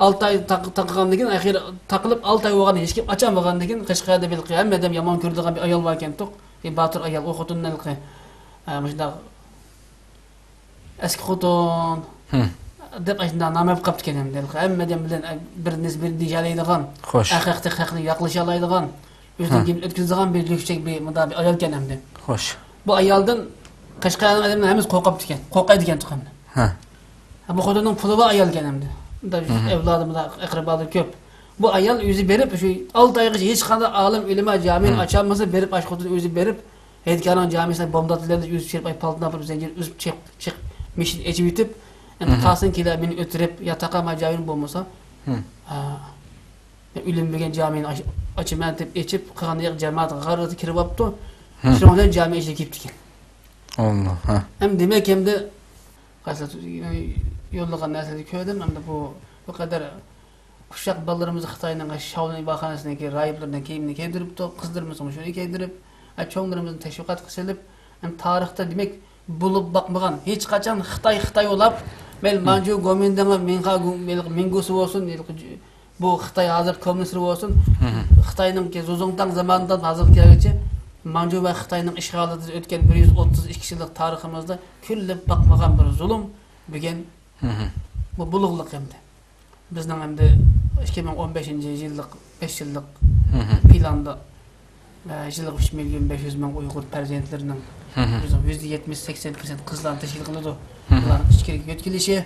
ئالتە ئاي تاق-، تاقىغاندىن كېيىن، ئاخىرى تاقىلىپ، ئالتە ئاي بولغاندىن كېيىن، ھېچكىم ئاچالمىغاندىن كېيىن، قەشقەردە ھېلىقى ھەممە ئادەم يامان كۆرىدىغان بىر ئايال بار ئىكەنتۇق. بىر باتۇر ئايال، ئۇ خوتۇننى ھېلىقى، ئە، مۇشۇنداق ئەسكى خوتۇن دەپ ئاشۇنداق نام ئېلىپ قاپتىكەن ئەمدى. ھەممە ئادەم بىلەن، ئە، بىر نېسى بىر دېيىشەلەيدىغان، خوش. ھەق ھەقتە خەقنى ياقلىشالايدىغان، ئۆزىنىڭ گېپىنى ئۆتكۈزىدىغان بىر لۈكچەك بىر مۇنداق بىر ئايال ئىكەن ئەمدى. خوش. بۇ ئايالدىن قەشقەرنىڭ ئادەملىرى ھەممىسى قورقاپتىكەن، قورقايدىكەن تۇغقانلار. ھە، بۇ خوتۇننىڭ پۇلى بار ئايال ئىكەن ئەمدى. مۇنداق ئەۋلادى، مۇنداق ئەقرىبالىرى كۆپ. بۇ ئايال ئۆزى بېرىپ، شۇ ئالتە ئايغىچە ھېچقانداق ئالىم، ئۆلىما جامىنى ئاچالمىسا، بېرىپ ئاشۇ خوتۇن ئۆزى بېرىپ، ھېيتگاھنىڭ جامىسىنى بومبارد قىلىپ، ئۆزى چىرىپ، ئاي، پالتىنى ئاپىرىپ، زەنجىر ئۈزۈپ، چېقىپ، چېقىپ، مىشىنى ئېچىۋېتىپ، ئەمدى قالسۇن كېلە مېنى ئۆلتۈرۈپ، يا تاقاما جامىنى بولمىسا، ئا، ئۆلۈنمىگەن جامىنى ئاچ-، ئاچىمەن دەپ ئېچىپ، قالغان ياق جامائەت غارغا كىرىۋاپتۇ. شۇنىڭ بىلەن جامى ئىچىگە كىرىپتىكەن. ئاللا، ھە. ئەمدى دېمەك، ئەمدى قايسى يوللىغان نەرسىلەرنى كۆردۈم. ئەمدى بۇ، بۇ قەدەر ئۇششاق بالىلىرىمىزنى خىتاينىڭ شاۋلىن ئىبادەتخانىسىنىڭكى راھىبلىرىنىڭ كىيىمىنى كىيدۈرۈپتۇ، قىزلىرىمىزغىمۇ شۇنى كىيدۈرۈپ، ئە، چوڭلىرىمىزنى تەشۋىقاتقا سېلىپ، ئەمدى تارىختا دېمەك بولۇپ باقمىغان، ھېچقاچان خىتاي خىتاي بولاپ، مەيلى مانجۇ گومىنداڭ، مىڭخا گۇ-، مىڭگۇسى بولسۇن، بۇ خىتاي ھازىر كوممۇنىستلىرى بولسۇن، خىتاينىڭكى زۇزۇڭتاڭ زامانىدىن ھازىرغا كەلگۈچە مانجۇ ۋە خىتاينىڭ ئىشغالىدا ئۆتكەن بىر يۈز ئوتتۇز ئىككى يىللىق تارىخىمىزدا كۆرۈلۈپ باقمىغان بىر زۇلۇم بۈگۈن بۇ بۇلۇغلۇق ئەمدى. بىزنىڭ ئەمدى ئىككى مىڭ ئون بەشىنچى يىللىق، بەش يىللىق پىلاندا، ئە، يىلىغا ئۈچ مىليون بەش يۈز مىڭ ئۇيغۇر پەرزەنتلىرىنىڭ، بىزنىڭ يۈزدە يەتمىش، سەكسەن پىرسەنت قىزلارنى تەشكىل قىلىدۇ. بۇلارنىڭ ئىچكىرىگە يۆتكىلىشى.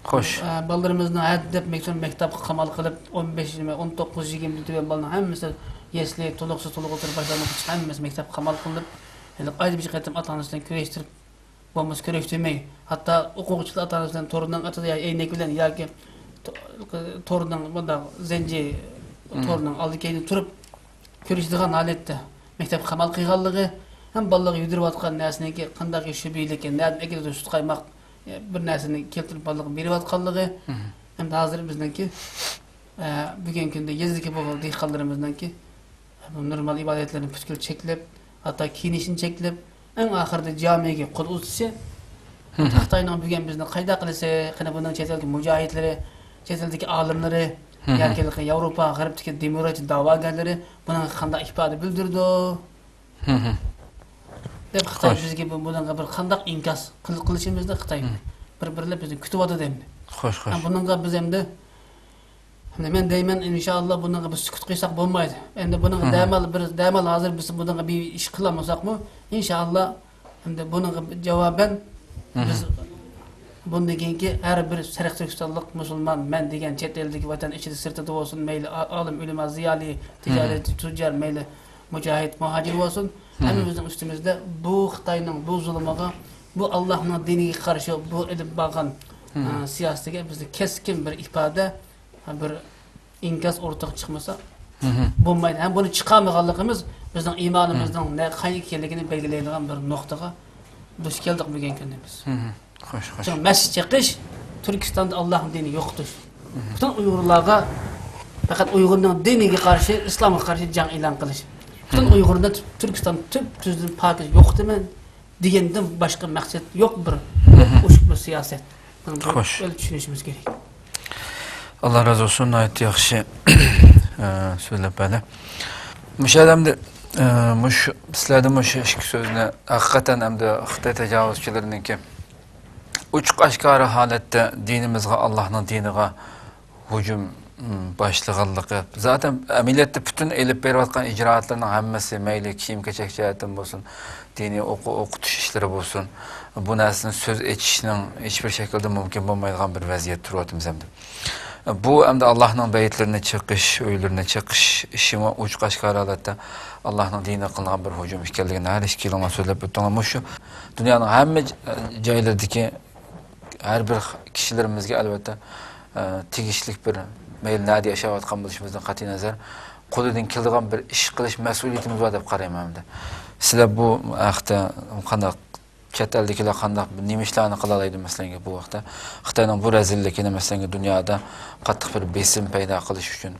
خوش. ئە، بالىلىرىمىزنى ھەددەپ مەكتەپ، مەكتەپكە قامال قىلىپ، ئون بەش، ئون توققۇز، يىگىرمە تۆت بالىنىڭ ھەممىسى يەسلى، تولۇقسىز، تولۇق ئولتۇرۇپ باشلانغۇچە ھەممىسى مەكتەپكە قامال قىلىنىپ، ھېلىقى ئايدا بىر قېتىم ئاتا-ئانىسى بىلەن كۆرۈشتۈرۈپ، بولمىسا كۆرۈشتۈرمەي، ھەتتا ئوقۇغۇچىلار ئاتا-ئانىسى بىلەن تورنىڭ ئەتىدە يا ئەينەك بىلەن ياكى تو-، تورنىڭ مۇنداق زەنجى، تورنىڭ ئالدى كەينىدە تۇرۇپ كۆرۈشىدىغان ھالەتتە مەكتەپكە قامال قىلغانلىقى ھەم بالىلارغا يۈدۈرۈۋاتقان نەرسىنىڭكى قانداق شۈبھىلىكى، نەدىن ئەكېلىدۇ سۈت قايماق، بىر نەرسىنى كەلتۈرۈپ بالىلارغا بېرىۋاتقانلىقى، ھەمدە ھازىر بىزنىڭكى، ئە، بۈگۈنكى كۈندە يېزىدىكى بۇ دېھقانلىرىمىزنىڭكى بۇ نورمال ئىبادەتلىرىنى پۈتكۈل چەكلەپ، ھەتتا كىيىنىشىنى چەكلەپ، ئەڭ ئاخىرىدا جامىگە قول ئۇزىتىشى. خىتاينىڭ بۈگۈن بىزنى قايداق قىلىسى، قېنى بۇنىڭ چەت ئەلدىكى مۇجاھىدلىرى، چەت ئەلدىكى ئالىملىرى، ياكى ياۋروپا، غەربتىكى دېموكراتىيە داۋاگەرلىرى بۇنىڭغا قانداق ئىپادە بىلدۈرىدۇ؟ دەپ خىتاي بىزگە بۇ، بۇنىڭغا بىر قانداق ئىنكاس قىل-، قىلىشىمىزنى خىتاي بىر-بىرلەپ بىزنى كۈتۈۋاتىدۇ ئەمدى. خوش، خوش. ھەم بۇنىڭغا بىز ئەمدى، ئەمدى مەن دەيمەن، ئىنشائاللا، بۇنىڭغا بىز سۈكۈت قىلساق بولمايدۇ. ئەمدى بۇنىڭغا دەمال بىر، دەمال ھازىر بىز بۇنىڭغا بىر ئىش قىلالمىساقمۇ، ئىنشائاللا، ئەمدى بۇنىڭغا جاۋابەن بىز بۇندىن كېيىنكى ھەر بىر شەرقىي تۈركىستانلىق مۇسۇلمان، مەن دېگەن چەت ئەلدىكى، ۋەتەن ئىچىدە، سىرتىدا بولسۇن، مەيلى ئا-، ئالىم، ئۆلىما، زىيالىي، تىجارەتچى، تۇججار، مەيلى مۇجاھىد، مۇھاجىر بولسۇن، ھەممىمىزنىڭ ئۈستىمىزدە بۇ خىتاينىڭ بۇ زۇلۇمىغا، بۇ ئاللاھنىڭ دىنىگە قارشى بۇ ئېلىپ بارغان، ئە، سىياسىتىگە بىزنى كەسكىن بىر ئىپادە، بىر ئىنكاس ئوتتۇرىغا چىقمىسا بولمايدۇ. ھەم بۇنى چىقارمىغانلىقىمىز بىزنىڭ ئىمانىمىزنىڭ نە-، قايدا ئىكەنلىكىنى بەلگىلەيدىغان بىر نۇقتىغا دۇچ كەلدۇق بۈگۈنكى كۈندە بىز. خوش، خوش. شۇڭا مەسچىت چېقىش، تۈركىستاندا ئاللاھنىڭ دىنىنى يوقىتىش. پۈتۈن ئۇيغۇرلارغا پەقەت ئۇيغۇرنىڭ دىنىگە قارشى، ئىسلامغا قارشى جەڭ ئېلان قىلىش. پۈتۈن ئۇيغۇرنى تۈركىستان تۈپ تۈزدىن پاكىز يوقىتىمەن دېگەندىن باشقا مەقسەت يوق بىر ئوشۇق بىر سىياسەت. بۇنى بىر خوش. ئۆزى چۈشىنىشىمىز كېرەك. ئاللا رازى بولسۇن، ناھايىتى ياخشى، ئە، سۆزلەپ بەردى. مۇشۇ يەردە ئەمدى، ئە، مۇشۇ، سىلەردىن مۇشۇ ئىككى سۆزنى ھەقىقەتەن ئەمدى خىتاي تاجاۋۇزچىلىرىنىڭكى ئوچۇق ئاشكارا ھالەتتە دىنىمىزغا، ئاللاھنىڭ دىنىغا ھۇجۇم، م، باشلىغانلىقى. زاتەن ئەمەلىيەتتە پۈتۈن ئېلىپ بېرىۋاتقان ئىجرائاتلىرىنىڭ ھەممىسى، مەيلى كىيىم-كېچەك جەھەتتىن بولسۇن، دىنىي ئوقۇ-، ئوقۇتۇش ئىشلىرى بولسۇن، بۇ نەرسىنى سۆز ئېچىشنىڭ ھېچبىر شەكىلدە مۇمكىن بولمايدىغان بىر ۋەزىيەتتە تۇرۇۋاتىمىز ئەمدى. بۇ ئەمدى ئاللاھنىڭ بەيتلىرىنى چېقىش، ئۆيلىرىنى چېقىش ئىشىمۇ ئوچۇق ئاشكارا ھالەتتە ئاللاھنىڭ دىنىگە قىلىنغان بىر ھۇجۇم ئىكەنلىكىنى ھەر ئىككىلىڭلار سۆزلەپ ئۆتتۈڭلار. مۇشۇ دۇنيانىڭ ھەممە ج-، جايلىرىدىكى ھەر بىر كىشىلىرىمىزگە، ئەلۋەتتە، ئە، تېگىشلىك بىر، مەيلى نەدە ياشاۋاتقان بولۇشىمىزدىن قەتئىينەزەر، قولىدىن كېلىدىغان بىر ئىش قىلىش مەسئۇلىيىتىمىز بار دەپ قارايمەن ئەمدى. سىلەر بۇ ھەقتە قانداق، چەت ئەلدىكىلەر قانداق، نېمە ئىشلارنى قىلالايدۇ، مەسىلەن، بۇ ھەقتە؟ خىتاينىڭ بۇ رەزىللىكىنى، مەسىلەن، دۇنيادا قاتتىق بىر بېسىم پەيدا قىلىش ئۈچۈن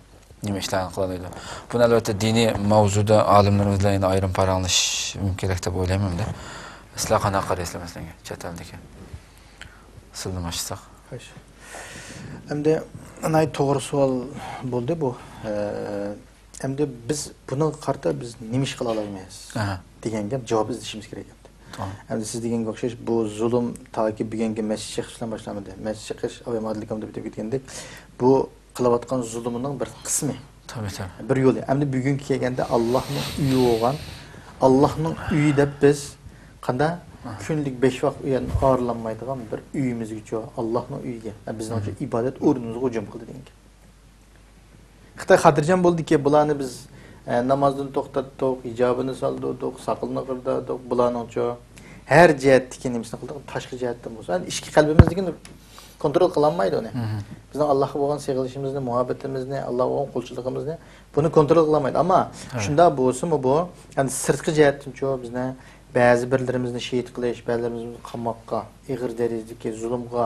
نېمە ئىشلارنى قىلالايدۇ؟ بۇنى، ئەلۋەتتە، دىنىي ماۋزۇدا ئالىملىرىمىز بىلەن يەنە ئايرىم پاراڭلىشىش كېرەك دەپ ئويلايمەن ئەمدى. سىلەر قانداق قارايسىلەر، مەسىلەن، چەت ئەلدىكى؟ سىلىدىن باشلىساق. خوش. ئەمدى ناھايىتى توغرا سوئال بولدى بۇ. ئە، ئەمدى بىز بۇنىڭغا قارىتا بىز نېمە ئىش قىلالايمىز ئەھە. دېگەن گەپ، جاۋاب ئىزدىشىمىز كېرەك ئەمدى. تامام. ئەمدى سىز دېگەنگە ئوخشاش بۇ زۇلۇم تاكى بۈگۈنكى مەسچىت چېقىش بىلەن باشلانمىدى. مەسچىت چېقىش ئابايام ئادىل ئاكام دەپ ئۆتۈپ كەتكەندەك، بۇ قىلىۋاتقان زۇلۇمىنىڭ بىر قىسمى. تەبىئىي، تەبىئىي. بىر يولى. ئەمدى بۈگۈنگە كەلگەندە ئاللاھنىڭ ئۆيى بولغان، ئاللاھنىڭ ئۆيى دەپ بىز قانداق؟ ئاھا. كۈنلۈك بەش ۋاق ئۇ يەردىن ئايرىلالمايدىغان بىر ئۆيىمىزگىچۇ، ئاللاھنىڭ ئۆيىگە، بىزنىڭچۇ ئىبادەت ئورنىمىزغا ھۇجۇم قىلدى دېگەن گەپ. خىتاي خاتىرجەم بولدىكى، بۇلارنى بىز، ئە، نامازدىن توختاتتۇق، ھىجابىنى سالدۇردۇق، ساقىلىنى قىرداتتۇق، بۇلارنىڭچۇ ھەر جەھەتتىكى نېمىسىنى قىلدۇق، تاشقى جەھەتتىن بولسا، ئەمدى ئىچكى قەلبىمىزدىكىنى كونترول قىلالمايدۇ ئۇنى. مھم. بىزنىڭ ئاللاھقا بولغان سېغىنىشىمىزنى، مۇھەببىتىمىزنى، ئاللاھقا بولغان قۇلچىلىقىمىزنى بۇنى كونترول قىلالمايدۇ. ئەمما ھە. شۇنداق بولسىمۇ بۇ، ئەمدى سىرتقى جەھەتتىنچۇ بىزنى بەزى بىرلىرىمىزنى شېھىت قىلىش، بەزىلىرىمىزنى قاماققا، ئېغىر دەرىجىدىكى زۇلۇمغا،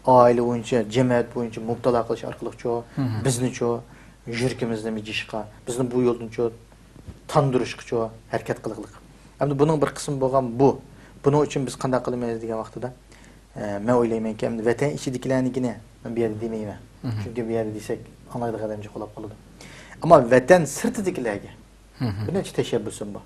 ئائىلە بويىچە، جەمئىيەت بويىچە مۇپتىلا قىلىش ئارقىلىقچۇ، مھم. بىزنىچۇ، يۈرىكىمىزنى مىجىشقا، بىزنى بۇ يولدىنچۇ تاندۇرۇشقىچۇ ھەرىكەت قىلغىلىق. ئەمدى بۇنىڭ بىر قىسمى بولغان بۇ. بۇنىڭ ئۈچۈن بىز قانداق قىلىمىز دېگەن ۋاقتىدا، ئە، مەن ئويلايمەنكى، ئەمدى ۋەتەن ئىچىدىكىلەرنىڭكىنى مەن بۇ يەردە دېمەيمەن. مھم. چۈنكى بۇ يەردە دېسەك، ئاڭلايدىغان ئادەم جىق بولاپ قالىدۇ. ئەمما ۋەتەن سىرتىدىكىلەرگە مھم. بىر نەچچە تەشەببۇسۇم بار.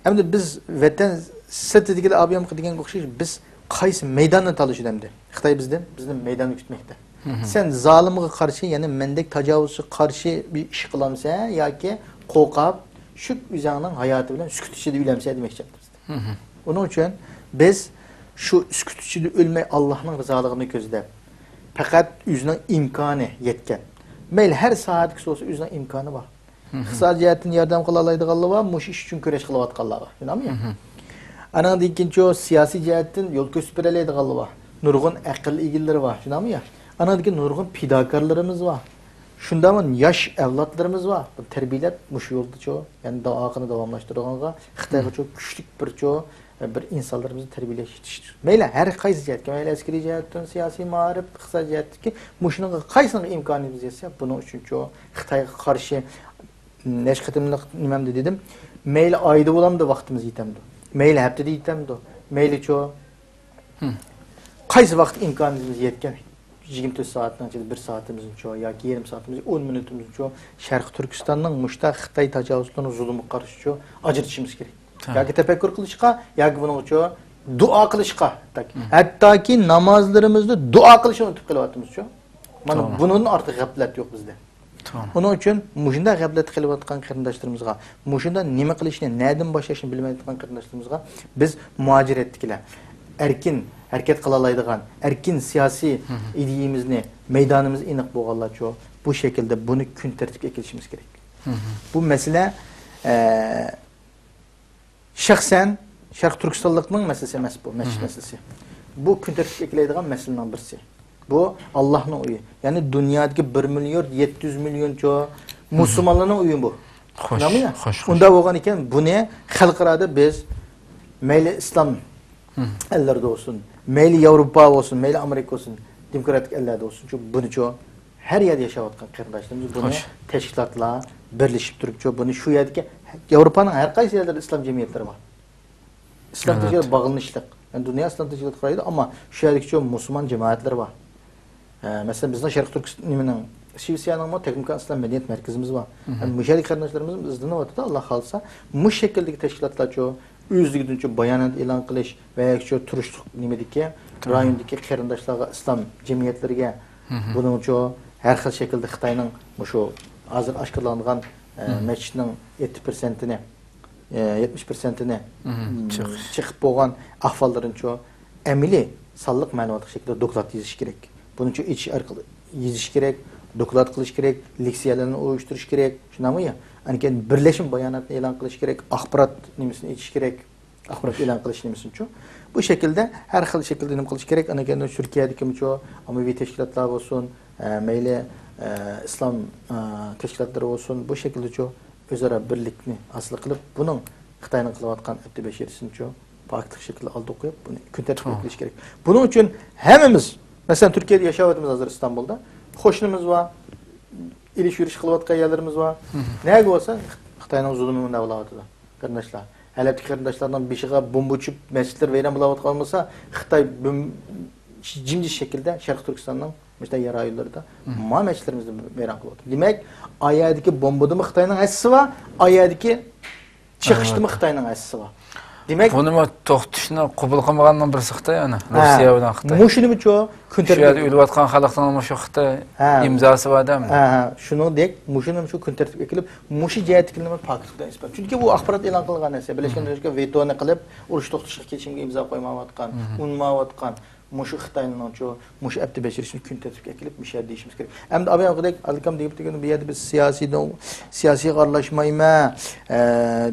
ئەمدى بىز ۋەتەن سىرتىدىكىلەر ئابىيامقا دېگەنگە ئوخشاش، بىز قايسى مەيداننى تاللىشىدۇ ئەمدى؟ خىتاي بىزدىن، بىزنى مەيدانغا كۈتمەكتە. مھم. سەن زالىمغا قارشى، يەنى مەندەك تاجاۋۇزچىغا قارشى بىر ئىش قىلامسەن ياكى قورقاپ، شۇ ئۆزۈڭنىڭ ھاياتى بىلەن سۈكۈت ئىچىدە ئۆلەمسەن دېمەكچى ئەمدى بىزدە. مھم. ئۇنىڭ ئۈچۈن بىز شۇ سۈكۈت ئىچىدە ئۆلمەي، ئاللاھنىڭ رىزالىقىنى كۆزلەپ، پەقەت ئۆزىنىڭ ئىمكانى يەتكەن، مەيلى ھەر ساھەدىكى بولسا ئۆزىنىڭ ئىمكانى بار. مھم. ئىقتىسادىي جەھەتتىن ياردەم قىلالايدىغانلار بار، مۇشۇ ئىش ئۈچۈن كۈرەش قىلىۋاتقانلار بار. شۇنداقمۇ يا؟ مھم. ئانىڭدىن كېيىنچۇ سىياسىي جەھەتتىن يول كۆرسىتىپ بېرەلەيدىغانلار بار. نۇرغۇن ئەقىل ئىگىلىرى بار. شۇنداقمۇ يا؟ ئانىڭدىن كېيىن نۇرغۇن پىداكارلىرىمىز بار. شۇنداقمۇ ياش ئەۋلادلىرىمىز بار. بۇنى تەربىيەلەپ، مۇشۇ يولدىچۇ، يەنى داۋا قىلىپ داۋاملاشتۇرىدىغانغا، خىتايغىچۇ كۈچلۈك بىرچۇ، بىر ئىنسانلىرىمىزنى تەربىيەلەش، يېتىشتۈرۈش. مەيلى، ھەر قايسى جەھەتكە، مەيلى، ئەسكىرىي جەھەتتىن، سىياسىي، مائارىپ، ئىقتىسادىي جەھەتتىكى مۇشۇنىڭغا قايسىنىڭغا ئىمكانىيىتىمىز يەتسە، بۇنىڭ ئۈچۈنچۇ خىتايغا قارشى نەچچە قېتىملىق نېمەمدە دېدىم، مەيلى، ئايدا بولامدۇ، ۋاقتىمىز يېتەمدۇ؟ مەيلى، ھەپتىدە يېتەمدۇ؟ مەيلىچۇ؟ مم. قايسى ۋاقىت ئىمكانىيىتىمىز يەتكەن، يىگىرمە تۆت سائەتنىڭ ئىچىدە بىر سائىتىمىزنىچۇ ياكى يېرىم سائىتىمىز، ئون مىنۇتىمىزنىچۇ شەرقىي تۈركىستاننىڭ مۇشۇنداق خىتاي تاجاۋۇزچىلىرىنىڭ زۇلۇمىغا قارشىچۇ ئاجرىتىشىمىز كېرەك. ھە. ياكى تەپەككۇر قىلىشقا، ياكى بۇنىڭغىچۇ دۇئا قىلىشقا. مم. ھەتتاكى نامازلىرىمىزدا دۇئا قىلىشنى ئۇنتۇپ قېلىۋاتىمىزچۇ. مانا توغرا. بۇنىڭدىن ئارتۇق غەپلەت يوق بىزدە. توغرا. ئۇنىڭ ئۈچۈن مۇشۇنداق غەپلەتتە قېلىۋاتقان قېرىنداشلىرىمىزغا، مۇشۇنداق نېمە قىلىشنى، نەدىن باشلاشنى بىلمەيدىغان قېرىنداشلىرىمىزغا بىز مۇھاجىرەتتىكىلەر، ئەركىن ھەرىكەت قىلالايدىغان، ئەركىن سىياسىي مم. ئىدىيىمىزنى، مەيدانىمىز ئېنىق بولغانلارچۇ، بۇ شەكىلدە بۇنى كۈن تەرتىپكە ئەكېلىشىمىز كېرەك. مم. بۇ مەسىلە، ئە، شەخسەن شەرقىي تۈركىستانلىقنىڭ مەسىلىسى ئەمەس بۇ، مەسچىت مم. مەسىلىسى. بۇ كۈن تەرتىپكە ئەكېلەيدىغان مەسىلىنىڭ بىرسى. بۇ ئاللاھنىڭ ئۆيى. يەنى دۇنيادىكى بىر مىليارد يەتتە يۈز مىليونچە مۇسۇلمانلارنىڭ ئۆيى بۇ. خوش، شۇنداقمۇ يا؟ خوش، خوش. ئۇنداق بولغان ئىكەن، بۇنى خەلقئارادا بىز مەيلى ئىسلام ئەللەردە بولسۇن، مەيلى ياۋروپا بولسۇن، مەيلى ئامېرىكا بولسۇن، دېموكراتىك ئەللەردە بولسۇنچۇ، بۇنىچۇ ھەر يەردە ياشاۋاتقان قېرىنداشلىرىمىز بۇنى خوش. تەشكىلاتلار بىرلىشىپ تۇرۇپچۇ، بۇنى شۇ يەردىكى ياۋروپانىڭ ھەر قايسى يەرلىرىدە ئىسلام جەمئىيەتلىرى بار. ئىسلام ئەلۋەتتە. دىنىگە باغلىنىشلىق. يەنى دۇنيا ئىسلام دىنىغا قارايدۇ، ئەمما شۇ يەردىكىچۇ مۇسۇلمان جامائەتلىرى بار. ئە، مەسىلەن، بىزنىڭ شەرقىي تۈركىستان نېمىنىڭ، شىۋېتسىيەنىڭمۇ تەكلىمكان ئىسلام مەدەنىيەت مەركىزىمىز بار. مم. ھەم مۇشۇ يەردىكى قېرىنداشلىرىمىز ئىزدىنىۋاتىدۇ، ئاللا خالىسا. مۇشۇ شەكىلدىكى تەشكىلاتلارچۇ ئۆزلۈكىدىنچۇ بايانات ئېلان قىلىش ۋە ياكىچۇ تۇرۇشلۇق نېمىدىكى، رايوندىكى قېرىنداشلارغا، ئىسلام جەمئىيەتلىرىگە بۇنىڭچۇ ھەر خىل شەكىلدە خىتاينىڭ مۇشۇ ھازىر ئاشكارىلانغان، ئە، مەسچىتنىڭ يەتتە پىرسەنتىنى، ئە، يەتمىش پىرسەنتىنى، مم، چېقىپ بولغان ئەھۋاللىرىنىچۇ ئەمەلىي سانلىق مەلۇماتلىق شەكلىدە دوكلات يېزىش كېرەك. بۇنىچۇ ئېچىش ئارقىلىق يېزىش كېرەك، دوكلات قىلىش كېرەك، لېكسىيەلەرنى ئۇيۇشتۇرۇش كېرەك. شۇنداقمۇ يا؟ ئاندىن كېيىن بىرلەشمە باياناتنى ئېلان قىلىش كېرەك، ئاخبارات نېمىسىنى ئېچىش كېرەك. ئاخبارات ئېلان قىلىش نېمىسىنىچۇ؟ بۇ شەكىلدە ھەر خىل شەكىلدە نېمە قىلىش كېرەك؟ ئاندىن كېيىن تۈركىيەدىكىمۇچۇ ئاممىۋى تەشكىلاتلار بولسۇن، ئە، مەيلى، ئە، ئىسلام، ئە، تەشكىلاتلىرى بولسۇن، بۇ شەكىلدىچۇ ئۆزئارا بىرلىكنى ھاسىل قىلىپ، بۇنىڭ خىتاينىڭ قىلىۋاتقان ئەپتى بەشىرىسىنىچۇ پاكىتلىق شەكىلدە ئالدىغا قويۇپ، بۇنى كۈن تەرتىپكە كېلىش كېرەك. بۇنىڭ ئۈچۈن ھەممىمىز، مەسىلەن، تۈركىيەدە ياشاۋاتىمىز ھازىر ئىستانبۇلدا. قوشنىمىز بار، ئېلىش يۈرۈش قىلىۋاتقان يەرلىرىمىز بار. نەگە بولسا خىتاينىڭ زۇلۇمى مۇنداق بولۇۋاتىدۇ، قېرىنداشلار. ھەلەبتىكى قېرىنداشلارنىڭ بېشىغا بومبا چۈشۈپ، مەسچىتلەر ۋەيران بولۇۋاتقان بولسا، خىتاي بىم-، جىمجىت شەكىلدە شەرقىي تۈركىستاننىڭ مۇشۇنداق يەر رايونلىرىدا ما مەسچىتلىرىمىزنى ۋەيران قىلىۋاتىدۇ. دېمەك، ئايەدىكى بومبىدىمۇ خىتاينىڭ ھەسسىسى بار، ئايەدىكى چېقىشتىمۇ خىتاينىڭ ھەسسىسى بار. دېمەك، بۇنىمۇ توختىتىشنى قوبۇل قىلمىغاننىڭ بىرسى خىتاي، ئەنە، ھە، روسىيە بىلەن خىتاي. مۇشۇنىمۇچۇ كۈن شۇ يەردە تەرتىپكە ئۆلۈۋاتقان خەلقنىڭ مۇشۇ خىتاي، ھە، ئىمزاسى بار دەم. ھە، ھە، شۇنىڭدەك مۇشۇنىمۇ شۇ كۈن تەرتىپكە كېلىپ، مۇشۇ جەھەتتىكىنىمۇ پاكىتلىقتا ئىسپات. چۈنكى بۇ ئاخبارات ئېلان قىلغان نەرسە، بىرلەشكەن دۆلەتلەرگە ۋېتونى قىلىپ، ئۇرۇش توختىتىشلىق كېلىشىمگە ئىمزا قويمايۋاتقان، ئۇنىمايۋاتقان، مۇشۇ خىتاينىڭچۇ، مۇشۇ ئەپتى بەشىرىسىنى كۈن تەرتىپكە ئەكېلىپ، مۇشۇ يەردە دېيىشىمىز كېرەك. ئەمدى ئابايام قىدەك، ئالىكام دېيىپ دېگەن، بۇ يەردە بىز سىياسىيدىن، سىياسىيغا ئارىلاشمايمەن، ئە،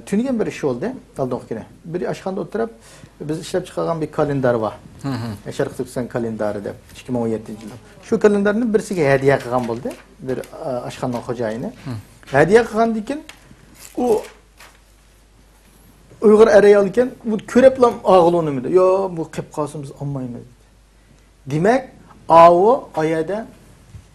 تۈنۈگۈن بىر ئىش بولدى، ئالدىنقى كۈنى. بىر ئاشخانىدا ئولتۇرۇپ، بىز ئىشلەپ چىقارغان بىر كالېندار بار. شەرقىي تۈركىستان كالېندارى دەپ، ئىككى مىڭ ئون يەتتىنچى يىل. شۇ كالېندارنى بىرسىگە ھەدىيە قىلغان بولدى، بىر، ئا، ئاشخانىنىڭ خوجايىنى. ھەدىيە قىلغاندىن كېيىن، ئۇ ئۇيغۇر ئەر ئايال ئىكەن، بۇ كۆرۈپلا ئاغلىنى نېمىدە، يا، بۇ قېپ قالسۇن، بىز ئالمايمىز، دېدى. دېمەك، ئاۋۇ ئايەدە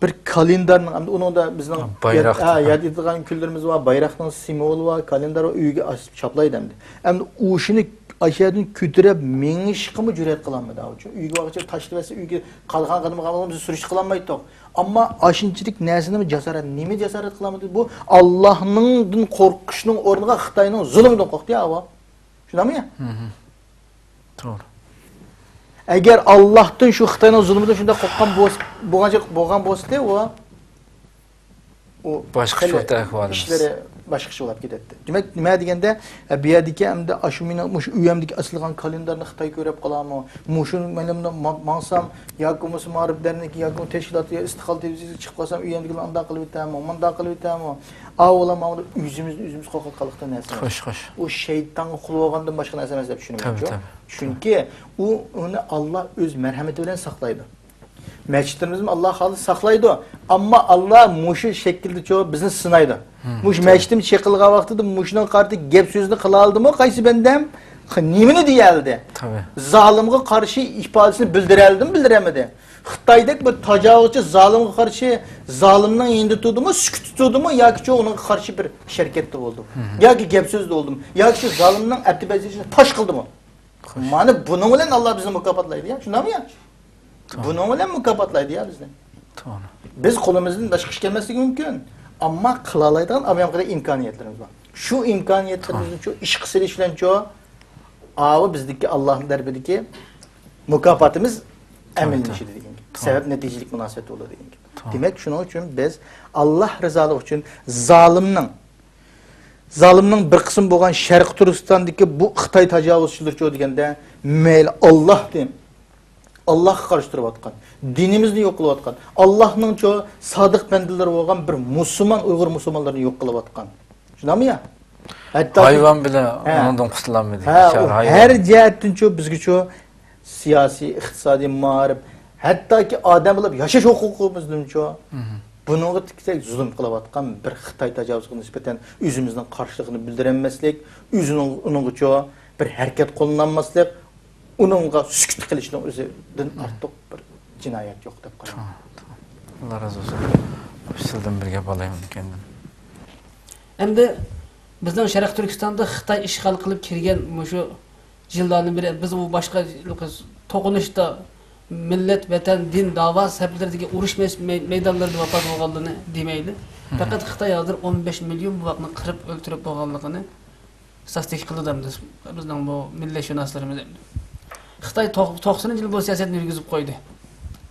بىر كالېندارنىڭ، ئەمدى ئۇنىڭدا بىزنىڭ بايراق، ياد-، ھە، ياد ئېتىدىغان كۈنلىرىمىز بار، بايراقنىڭ سىمۋولى بار، كالېندار بار، ئۆيگە ئاچىپ چاپلايدۇ ئەمدى. ئەمدى ئۇشۇنى ئاشۇ يەردىن كۆتۈرۈپ مېڭىشقىمۇ جۈرئەت قىلالمىدى ئاۋۇچۇ. ئۆيگە بارغۇچە تاشلىۋەتسە، ئۆيگە قالغان قېلىپ قالغان بولسا سۈرۈشتە قىلالمايتتۇق. ئەمما ئاشۇنچىلىك نەرسىنىمۇ جاسارەت، نېمە جاسارەت قىلالمىدى؟ بۇ ئاللاھنىڭدىن قورقۇشنىڭ ئورنىغا خىتاينىڭ زۇلۇمىدىن قورقتى ئاۋۇ. شۇنداقمۇ يا؟ توغرا. ئەگەر ئاللاھتىن شۇ خىتاينىڭ زۇلۇمىدىن شۇنداق قورققان بولسا، بولغانچە، بولغان بولسىدى، ئۇ، ئۇ باشقىچە خېلى ئۆتەر ئەھۋالىمىز. ئىشلىرى باشقىچە بولۇپ كېتەتتى. دېمەك، نېمە دېگەندە، ئە، بۇ يەردىكى ئەمدى ئاشۇ مېنىڭ مۇشۇ ئۆيەمدىكى ئاسىلغان كالېندارنى خىتاي كۆرۈپ قالارمۇ؟ مۇشۇ مەن مۇنداق ما-، ماڭسام، ياكى بولمىسا مائارىپ دەرنىكى، ياكى بولمىسا تەشكىلات، يا ئىستىقلال تېلېۋىزىيەسىگە چىقىپ قالسام، ئۆيەمدىكىلەر ئانداق قىلىۋېتەرمۇ، مۇنداق قىلىۋېتەرمۇ؟ ئاۋۇلا ماڭا ئۆزىمىزنى ئۆزىمىز قورقۇتقانلىقتىن نەرسە ئەمەس. خوش، خوش. ئۇ شەيتانغا قۇل بولغاندىن باشقا نەرسە ئەمەس دەپ چۈشىنىمەن. تەبىئىي، تەبىئىي. چۈنكى ئۇ، ئۇنى ئاللا ئۆز مەرھەمىتى بىلەن ساقلايدۇ. مەسچىتلىرىمىزنى ئاللا خالىسا ساقلايدۇ. ئەمما ئاللا مۇشۇ شەكىلدىچۇ بىزنى سىنايدۇ. مۇشۇ مەسچىتىم چېقىلغان ۋاقتىدا مۇشۇنىڭغا قارىتا گەپ سۆزنى قىلالىدىمۇ قايسى بەندەم؟ نېمىنى دېيەلدى؟ زالىمغا قارشى ئىپادىسىنى بىلدۈرەلدىمۇ، بىلدۈرەلمىدى؟ خىتايدەك بىر تاجاۋۇزچى زالىمغا قارشى زالىمنىڭ يېنىدا تۇردىمۇ، سۈكۈتتە تۇردىمۇ ياكىچۇ ئۇنىڭغا قارشى بىر ئىش ھەرىكەتتە بولدىمۇ؟ ياكى گەپ سۆزدە بولدىمۇ؟ ياكى شۇ زالىمنىڭ ئەپتى بەزىرىسىنى پاش قىلدىمۇ؟ مانا بۇنىڭ بىلەن ئاللا بىزنى مۇكاپاتلايدۇ يا، شۇنداقمۇ يا؟ بۇنىڭ بىلەن مۇكاپاتلايدۇ يا بىزنى. توغرا. بىز قولىمىزدىن باشقا ئىش كەلمەسلىكى مۇمكىن. ئەمما قىلالايدىغان ئاميامقىدەك ئىمكانىيەتلىرىمىز بار. شۇ ئىمكانىيەتلىرىمىزنىچۇ ئىشقا سېلىش بىلەنچۇ ئاۋۇ بىزدىكى ئاللانىڭ تەرىپىدىكى مۇكاپاتىمىز ئەمەلىيلىشىدۇ دېگەن گەپ. سەۋەب نەتىجىلىك مۇناسىۋەت بولىدۇ دېگەن گەپ. دېمەك، شۇنىڭ ئۈچۈن بىز ئاللا رىزالىقى ئۈچۈن زالىمنىڭ زالىمنىڭ بىر قىسمى بولغان شەرقىي تۈركىستاندىكى بۇ خىتاي تاجاۋۇزچىلىرىچۇ دېگەندە، مەيلى ئاللا دېيىن، ئاللاغا قارشى تۇرۇۋاتقان، دىنىمىزنى يوق قىلىۋاتقان، ئاللانىڭچۇ سادىق بەندىلىرى بولغان بىر مۇسۇلمان، ئۇيغۇر مۇسۇلمانلىرىنى يوق قىلىۋاتقان. شۇنداقمۇ يا؟ ھەتتا ھايۋان بىلەن ھە. ئۇنىڭدىن قۇتۇلالمىدى. ھە، شەھەر ئۇ ھايۋان. ھەر جەھەتتىنچۇ بىزگىچۇ سىياسىي، ئىقتىسادىي، مائارىپ، ھەتتاكى ئادەم بولۇپ ياشاش ھوقۇقىمىزنىچۇ بۇنىڭغا تىكتەك زۇلۇم قىلىۋاتقان بىر خىتاي تاجاۋۇزىغا نىسبەتەن ئۆزىمىزنىڭ قارشىلىقىنى بىلدۈرەلمەسلىك، ئۆزىنىڭ، ئۇنىڭغىچۇ بىر ھەرىكەت قوللىنالماسلىق، ئۇنىڭغا سۈكۈت قىلىشنىڭ ئۆزىدىن ئارتۇق بىر جىنايەت يوق دەپ قارايمەن. تامام، تامام. ئاللا رازى بولسۇن. خوش، سىزدىن بىر گەپ ئالايمەن كەينىدىن. ئەمدى بىزنىڭ شەرقىي تۈركىستاندا خىتاي ئىشغال قىلىپ كىرگەن مۇشۇ يىللاردىن بېرى بىز ئۇ باشقا توقۇنۇشتا مىللەت، ۋەتەن، دىن، داۋا سەپلىرىدىكى ئۇرۇش مەي-، مەي-، مەيدانلىرىدا ۋاپات بولغانلىرىنى دېمەيلى. مم. پەقەت خىتاي ھازىر ئون بەش مىليون بوۋاقنى قىرىپ ئۆلتۈرۈپ بولغانلىقىنى ستاتىستىكا قىلىدۇ ئەمدى بىزنىڭ بۇ مىللەتشۇناسلىرىمىز. خىتاي توق-، توقسىنىنچى يىلى بۇ سىياسەتنى يۈرگۈزۈپ قويدى.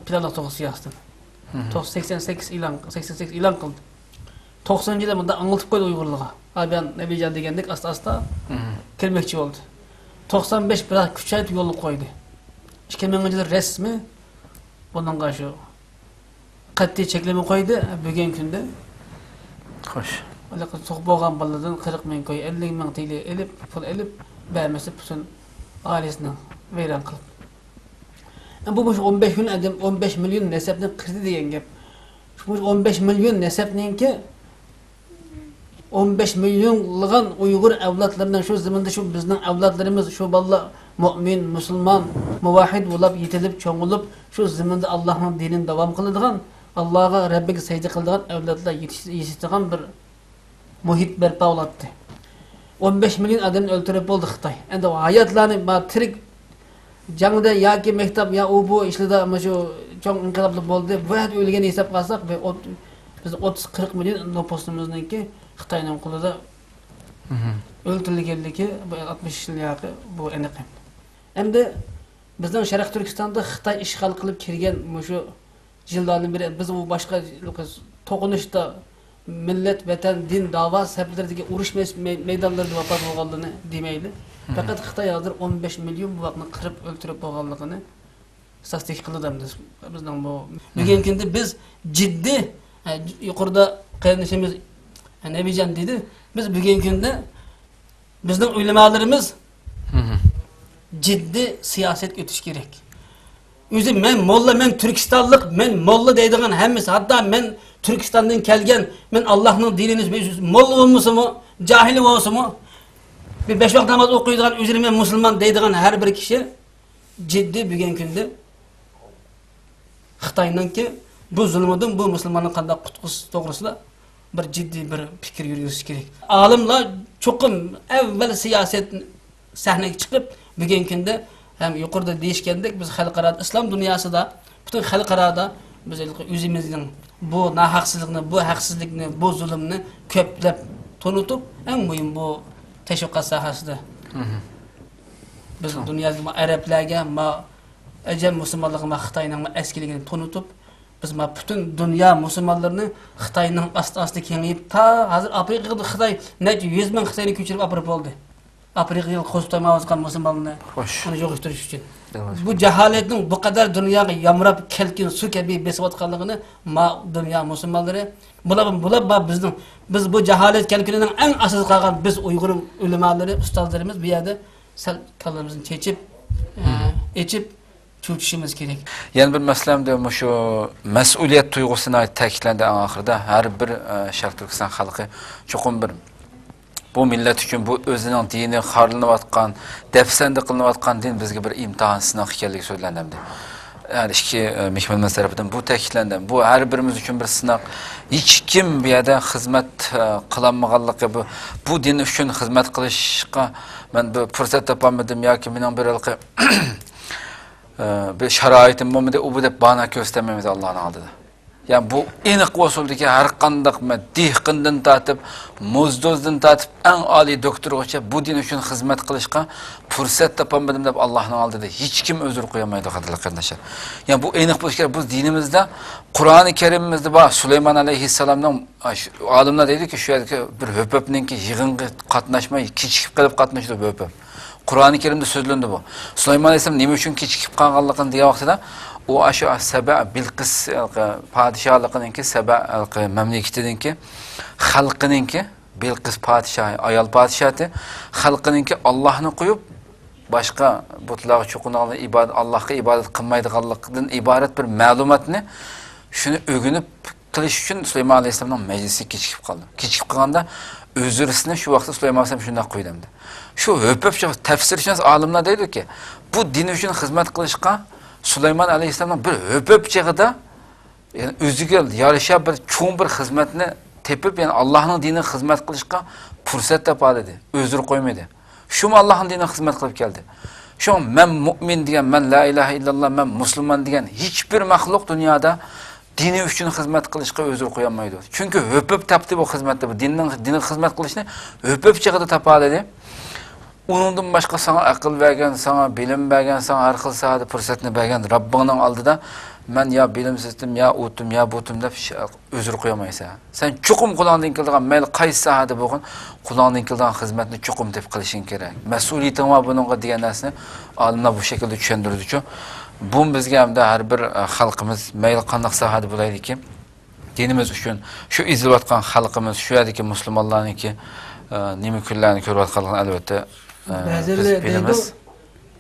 پىلانلىق تۇغۇت سىياسىتىنى. مم. توق-، سەكسەن سەككىز ئېلان، سەكسەن سەككىز ئېلان قىلدى. توقسىنىنچى يىلى مۇنداق ئاڭلىتىپ قويدى ئۇيغۇرلارغا. ئابىيان نەبىجان دېگەندەك ئاستا-ئاستا مم. كىرمەكچى بولدى. توقسان بەش بىراق كۈچەيتىپ يولغا قويدى. ئىككى مىڭىنچى يىلى رەسمىي بۇنىڭغا شۇ قەتئىي چەكلىمە قويدى بۈگۈنكى كۈندە. خوش. ھېلىقى تۇغۇپ بولغان بالىدىن قىرىق مىڭ كوي، ئەللىك مىڭ تىلى ئېلىپ، پۇل ئېلىپ، بەرمىسە پۈتۈن ئائىلىسىنى ۋەيران قىلىپ. بۇ مۇشۇ ئون بەش مىليون ئادەم، ئون بەش مىليون نەسەبنى قىردى دېگەن گەپ. شۇ مۇشۇ ئون بەش مىليون نەسەبنىڭكى ئون بەش مىليونلىغان ئۇيغۇر ئەۋلادلىرىنىڭ شۇ زېمىندا شۇ بىزنىڭ ئەۋلادلىرىمىز، شۇ بالىلار مۆمىن، مۇسۇلمان، مۇۋەھھىد بولۇپ يېتىلىپ چوڭ بولۇپ، شۇ زېمىندا ئاللاھنىڭ دىنىنى داۋام قىلىدىغان، ئاللاغا، رەببىگە سەجدە قىلىدىغان ئەۋلادلار يېتىش-، يېتىشىدىغان بىر مۇھىت بەرپا بولاتتى. ئون بەش مىليون ئادەمنى ئۆلتۈرۈپ بولدى خىتاي. ئەمدى ھاياتلارنى ما تىرىك جەڭدە ياكى مەكتەپ يا ئۇ بۇ ئىشلىرىدا مۇشۇ چوڭ ئىنقىلابلار بولدى. بۇ يەردە ئۆلگەن ھېسابقا ئالساق، بىر ئوت-، بىز ئوتتۇز قىرىق مىليون نوپۇسىمىزنىڭكى خىتاينىڭ قولىدا مم. ئۆلتۈرۈلگەنلىكى بۇ ئاتمىش يىل ياقى بۇ ئېنىق. ئەمدى بىزنىڭ شەرقىي تۈركىستاندا خىتاي ئىشغال قىلىپ كىرگەن مۇشۇ يىللاردىن بېرى بىز ئۇ باشقا توقۇنۇشتا مىللەت، ۋەتەن، دىن، داۋا سەپلىرىدىكى ئۇرۇش مەي-، مەي-، مەيدانلىرىدا ۋاپات بولغانلىرىنى دېمەيلى. مم. پەقەت خىتاي ھازىر ئون بەش مىليون بوۋاقنى قىرىپ ئۆلتۈرۈپ بولغانلىقىنى ستاتىستىكا قىلىدۇ ئەمدى. بىزنىڭ بۇ مم. بۈگۈنكى كۈندە بىز جىددىي، ئە، يۇقىرىدا قېرىندىشىمىز، ئە، نەبىجان دېدى، بىز بۈگۈنكى كۈندە بىزنىڭ ئۆلىمالىرىمىز مم. جىددىي سىياسەت ئۆتۈش كېرەك. ئۆزى مەن موللا، مەن تۈركىستانلىق، مەن موللا دەيدىغان ھەممىسى، ھەتتا مەن تۈركىستاندىن كەلگەن، مەن ئاللاھنىڭ دىنىنى، موللا بولمىسىمۇ، جاھىل بولسىمۇ، بىر بەش ۋاق ناماز ئوقۇيدىغان، ئۆزىنى مەن مۇسۇلمان دەيدىغان ھەر بىر كىشى جىددىي بۈگۈنكى كۈندە خىتاينىڭكى بۇ زۇلمىدىن بۇ مۇسۇلماننى قانداق قۇتقۇزۇش توغرىسىدا بىر جىددىي بىر پىكىر يۈرگۈزۈش كېرەك. ئالىملار چوقۇم ئەۋۋەل سىياسەت سەھنىگە چىقىپ، بۈگۈنكى كۈندە ھەم يۇقىرىدا دېيىشكەندەك، بىز خەلقئارادا، ئىسلام دۇنياسىدا، پۈتۈن خەلقئارادا بىز ھېلىقى ئۆزىمىزنىڭ بۇ ناھەقسىزلىكنى، بۇ ھەقسىزلىكنى، بۇ زۇلۇمنى كۆپلەپ تونۇتۇپ، ئەڭ مۇھىم بۇ تەشۋىقات ساھەسىدە مم. بىز دۇنيادىكى ما ئەرەبلەرگە، ما ئەجەم مۇسۇلمانلىقىغا، ما خىتاينىڭ ما ئەسكىلىكىنى تونۇتۇپ، بىز ما پۈتۈن دۇنيا مۇسۇلمانلىرىنى خىتاينىڭ ئاستا-ئاستا كېڭىيىپ، تا ھازىر ئافرىقىدا خىتاي نەچچە يۈز مىڭ خىتاينى كۆچۈرۈپ ئاپىرىپ بولدى. ئافرىقىغا قوزۇپ تويمايۋاتقان مۇسۇلمانلارنى خوش. ئۇنى يوق ئېتىش ئۈچۈن. دېڭىز. بۇ جاھالەتنىڭ بۇ قەدەر دۇنياغا يامراپ كەلكۈن سۇ كەبى بېسىۋاتقانلىقىنى ما دۇنيا مۇسۇلمانلىرى، بۇلار، بۇلار بار بىزنىڭ، بىز بۇ جاھالەت كەلكۈنىنىڭ ئەڭ ئاستىدا قالغان بىز ئۇيغۇر ئۆلىمالىرى، ئۇستازلىرىمىز بۇ يەردە سەل كاللىمىزنى چېچىپ، ئە، مم. ئېچىپ، چۆچۈشىمىز كېرەك. يەنە بىر مەسىلە ئەمدى مۇشۇ مەسئۇلىيەت تۇيغۇسى ناھايىتى تەكىتلەندى ئەڭ ئاخىرىدا. ھەر بىر، ئە، شەرقىي تۈركىستان خەلقى چوقۇم بىر بۇ مىللەت ئۈچۈن بۇ ئۆزىنىڭ دىنى خارلىنىۋاتقان، دەپسەندە قىلىنىۋاتقان دىن بىزگە بىر ئىمتىھان، سىناق ئىكەنلىكى سۆزلەندى ئەمدى. ھەر ئىككى، ئە، مېھمانىمىز تەرىپىدىن بۇ تەكىتلەندى. بۇ ھەر بىرىمىز ئۈچۈن بىر سىناق. ھېچكىم بۇ يەردە خىزمەت، ئە، قىلالمىغانلىقى، بۇ، بۇ دىن ئۈچۈن خىزمەت قىلىشقا مەن بىر پۇرسەت تاپالمىدىم ياكى مېنىڭ بىر ھېلىقى ئە، بىر شارائىتىم بولمىدى، ئۇ بۇ دەپ باھانە كۆرسىتەلمەيمىز ئاللانىڭ ئالدىدا. يەنى بۇ ئېنىق ئۇسۇلدىكى ھەر قانداق مە-، دېھقاندىن تارتىپ، موزدوزدىن تارتىپ، ئەڭ ئالىي دوكتورغىچە بۇ دىن ئۈچۈن خىزمەت قىلىشقا پۇرسەت تاپالمىدىم دەپ ئاللانىڭ ئالدىدا ھېچكىم ئۆزرە قويالمايدۇ، قەدىرلىك قېرىنداشلار. يەنى بۇ ئېنىق بولۇشى كېرەك، بۇ دىنىمىزدا، قۇرئانى كەرىمىمىزدە بار، سۇلايمان ئەلەيھىسسالامنىڭ، ئا، شۇ، ئالىملار دەيدۇكى، شۇ يەردىكى بىر ھۆپۈپنىڭكى يىغىنغا قاتناشماي، كېچىكىپ قېلىپ قاتنىشىدۇ بۇ ھۆپۈپ. قۇرئانى كەرىمدە سۆزلىنىدۇ بۇ. سۇلايمان ئەلەيھىسسالام نېمە ئۈچۈن كېچىكىپ قالغانلىقىنى دېگەن ۋاقتىدا، ئۇ ئاشۇ سەبە بىلقىس، ھېلىقى، پادىشاھلىقىنىڭكى، سەبە، ھېلىقى، مەملىكىتىنىڭكى، خەلقىنىڭكى، بىلقىس پادىشاھ، ئايال پادىشاھى، خەلقىنىڭكى ئاللاھنى قويۇپ، باشقا بۇتلارغا چوقۇنغانلىقى، ئىبادەت، ئاللاھقا ئىبادەت قىلمايدىغانلىقىدىن ئىبارەت بىر مەلۇماتنى شۇنى ئۆگىنىپ، قىلىش ئۈچۈن سۇلايمان ئەلەيھىسسالامنىڭ مەجلىسىگە كېچىكىپ قالدى. كېچىكىپ قالغاندا ئۆزرىسىنى شۇ ۋاقىتتا سۇلايمان ئەلەيھىسسالام شۇنداق قويدى ئەمدى. شۇ ھۆپۈپ شۇ تەپسىرشۇناس ئالىملار دەيدۇكى، بۇ دىن ئۈچۈن خىزمەت قىلىشقا سۇلايمان ئەلەيھىسسالامنىڭ بىر ھۆپۈپ چېغىدا، يەنى ئۆزىگە يارىشا بىر چوڭ بىر خىزمەتنى تېپىپ، يەنى ئاللاھنىڭ دىنىغا خىزمەت قىلىشقا پۇرسەت تاپالىدى، ئۆزرە قويمىدى. شۇمۇ ئاللاھنىڭ دىنىغا خىزمەت قىلىپ كەلدى. شۇڭا مەن مۇئمىن دېگەن، مەن لا ئىلاھە ئىللاللا، مەن مۇسۇلمان دېگەن ھېچبىر مەخلۇق دۇنيادا دىنى ئۈچۈن خىزمەت قىلىشقا ئۆزرە قويالمايدۇ. چۈنكى ھۆپۈپ تاپتى بۇ خىزمەتتە، بۇ دىننىڭ، دىنىغا خىزمەت قىلىشنى ھۆپۈپ چېغىدا تاپالىدى. ئۇنىڭدىن باشقا ساڭا ئەقىل بەرگەن، ساڭا بىلىم بەرگەن، ساڭا ھەر خىل ساھەدە پۇرسەتنى بەرگەن رەببىڭنىڭ ئالدىدا مەن يا بىلىمسىزدىم، يا ئۇتتۇم، يا بۇتتۇم دەپ ش-، ئۆزرە قويالمايسەن. سەن چوقۇم قولۇڭدىن كېلىدىغان، مەيلى قايسى ساھەدە بولغىن، قولۇڭدىن كېلىدىغان خىزمەتنى چوقۇم دەپ قىلىشىڭ كېرەك. مەسئۇلىيىتىڭ بار بۇنىڭغا دېگەن نەرسىنى ئالىملار بۇ شەكىلدە چۈشەندۈرىدىچۇ. بۇمۇ بىزگە ھەمدە ھەر بىر، ئە، خەلقىمىز مەيلى قانداق ساھەدە بولايلىكى، دىنىمىز ئۈچۈن شۇ ئېزىلىۋاتقان خەلقىمىز، شۇ يەردىكى مۇسۇلمانلارنىڭكى، ئە، نېمە كۈنلەرنى كۆرۈۋاتقانلىقىنى ئەلۋەتتە، ئە، بىز بىلىمىز.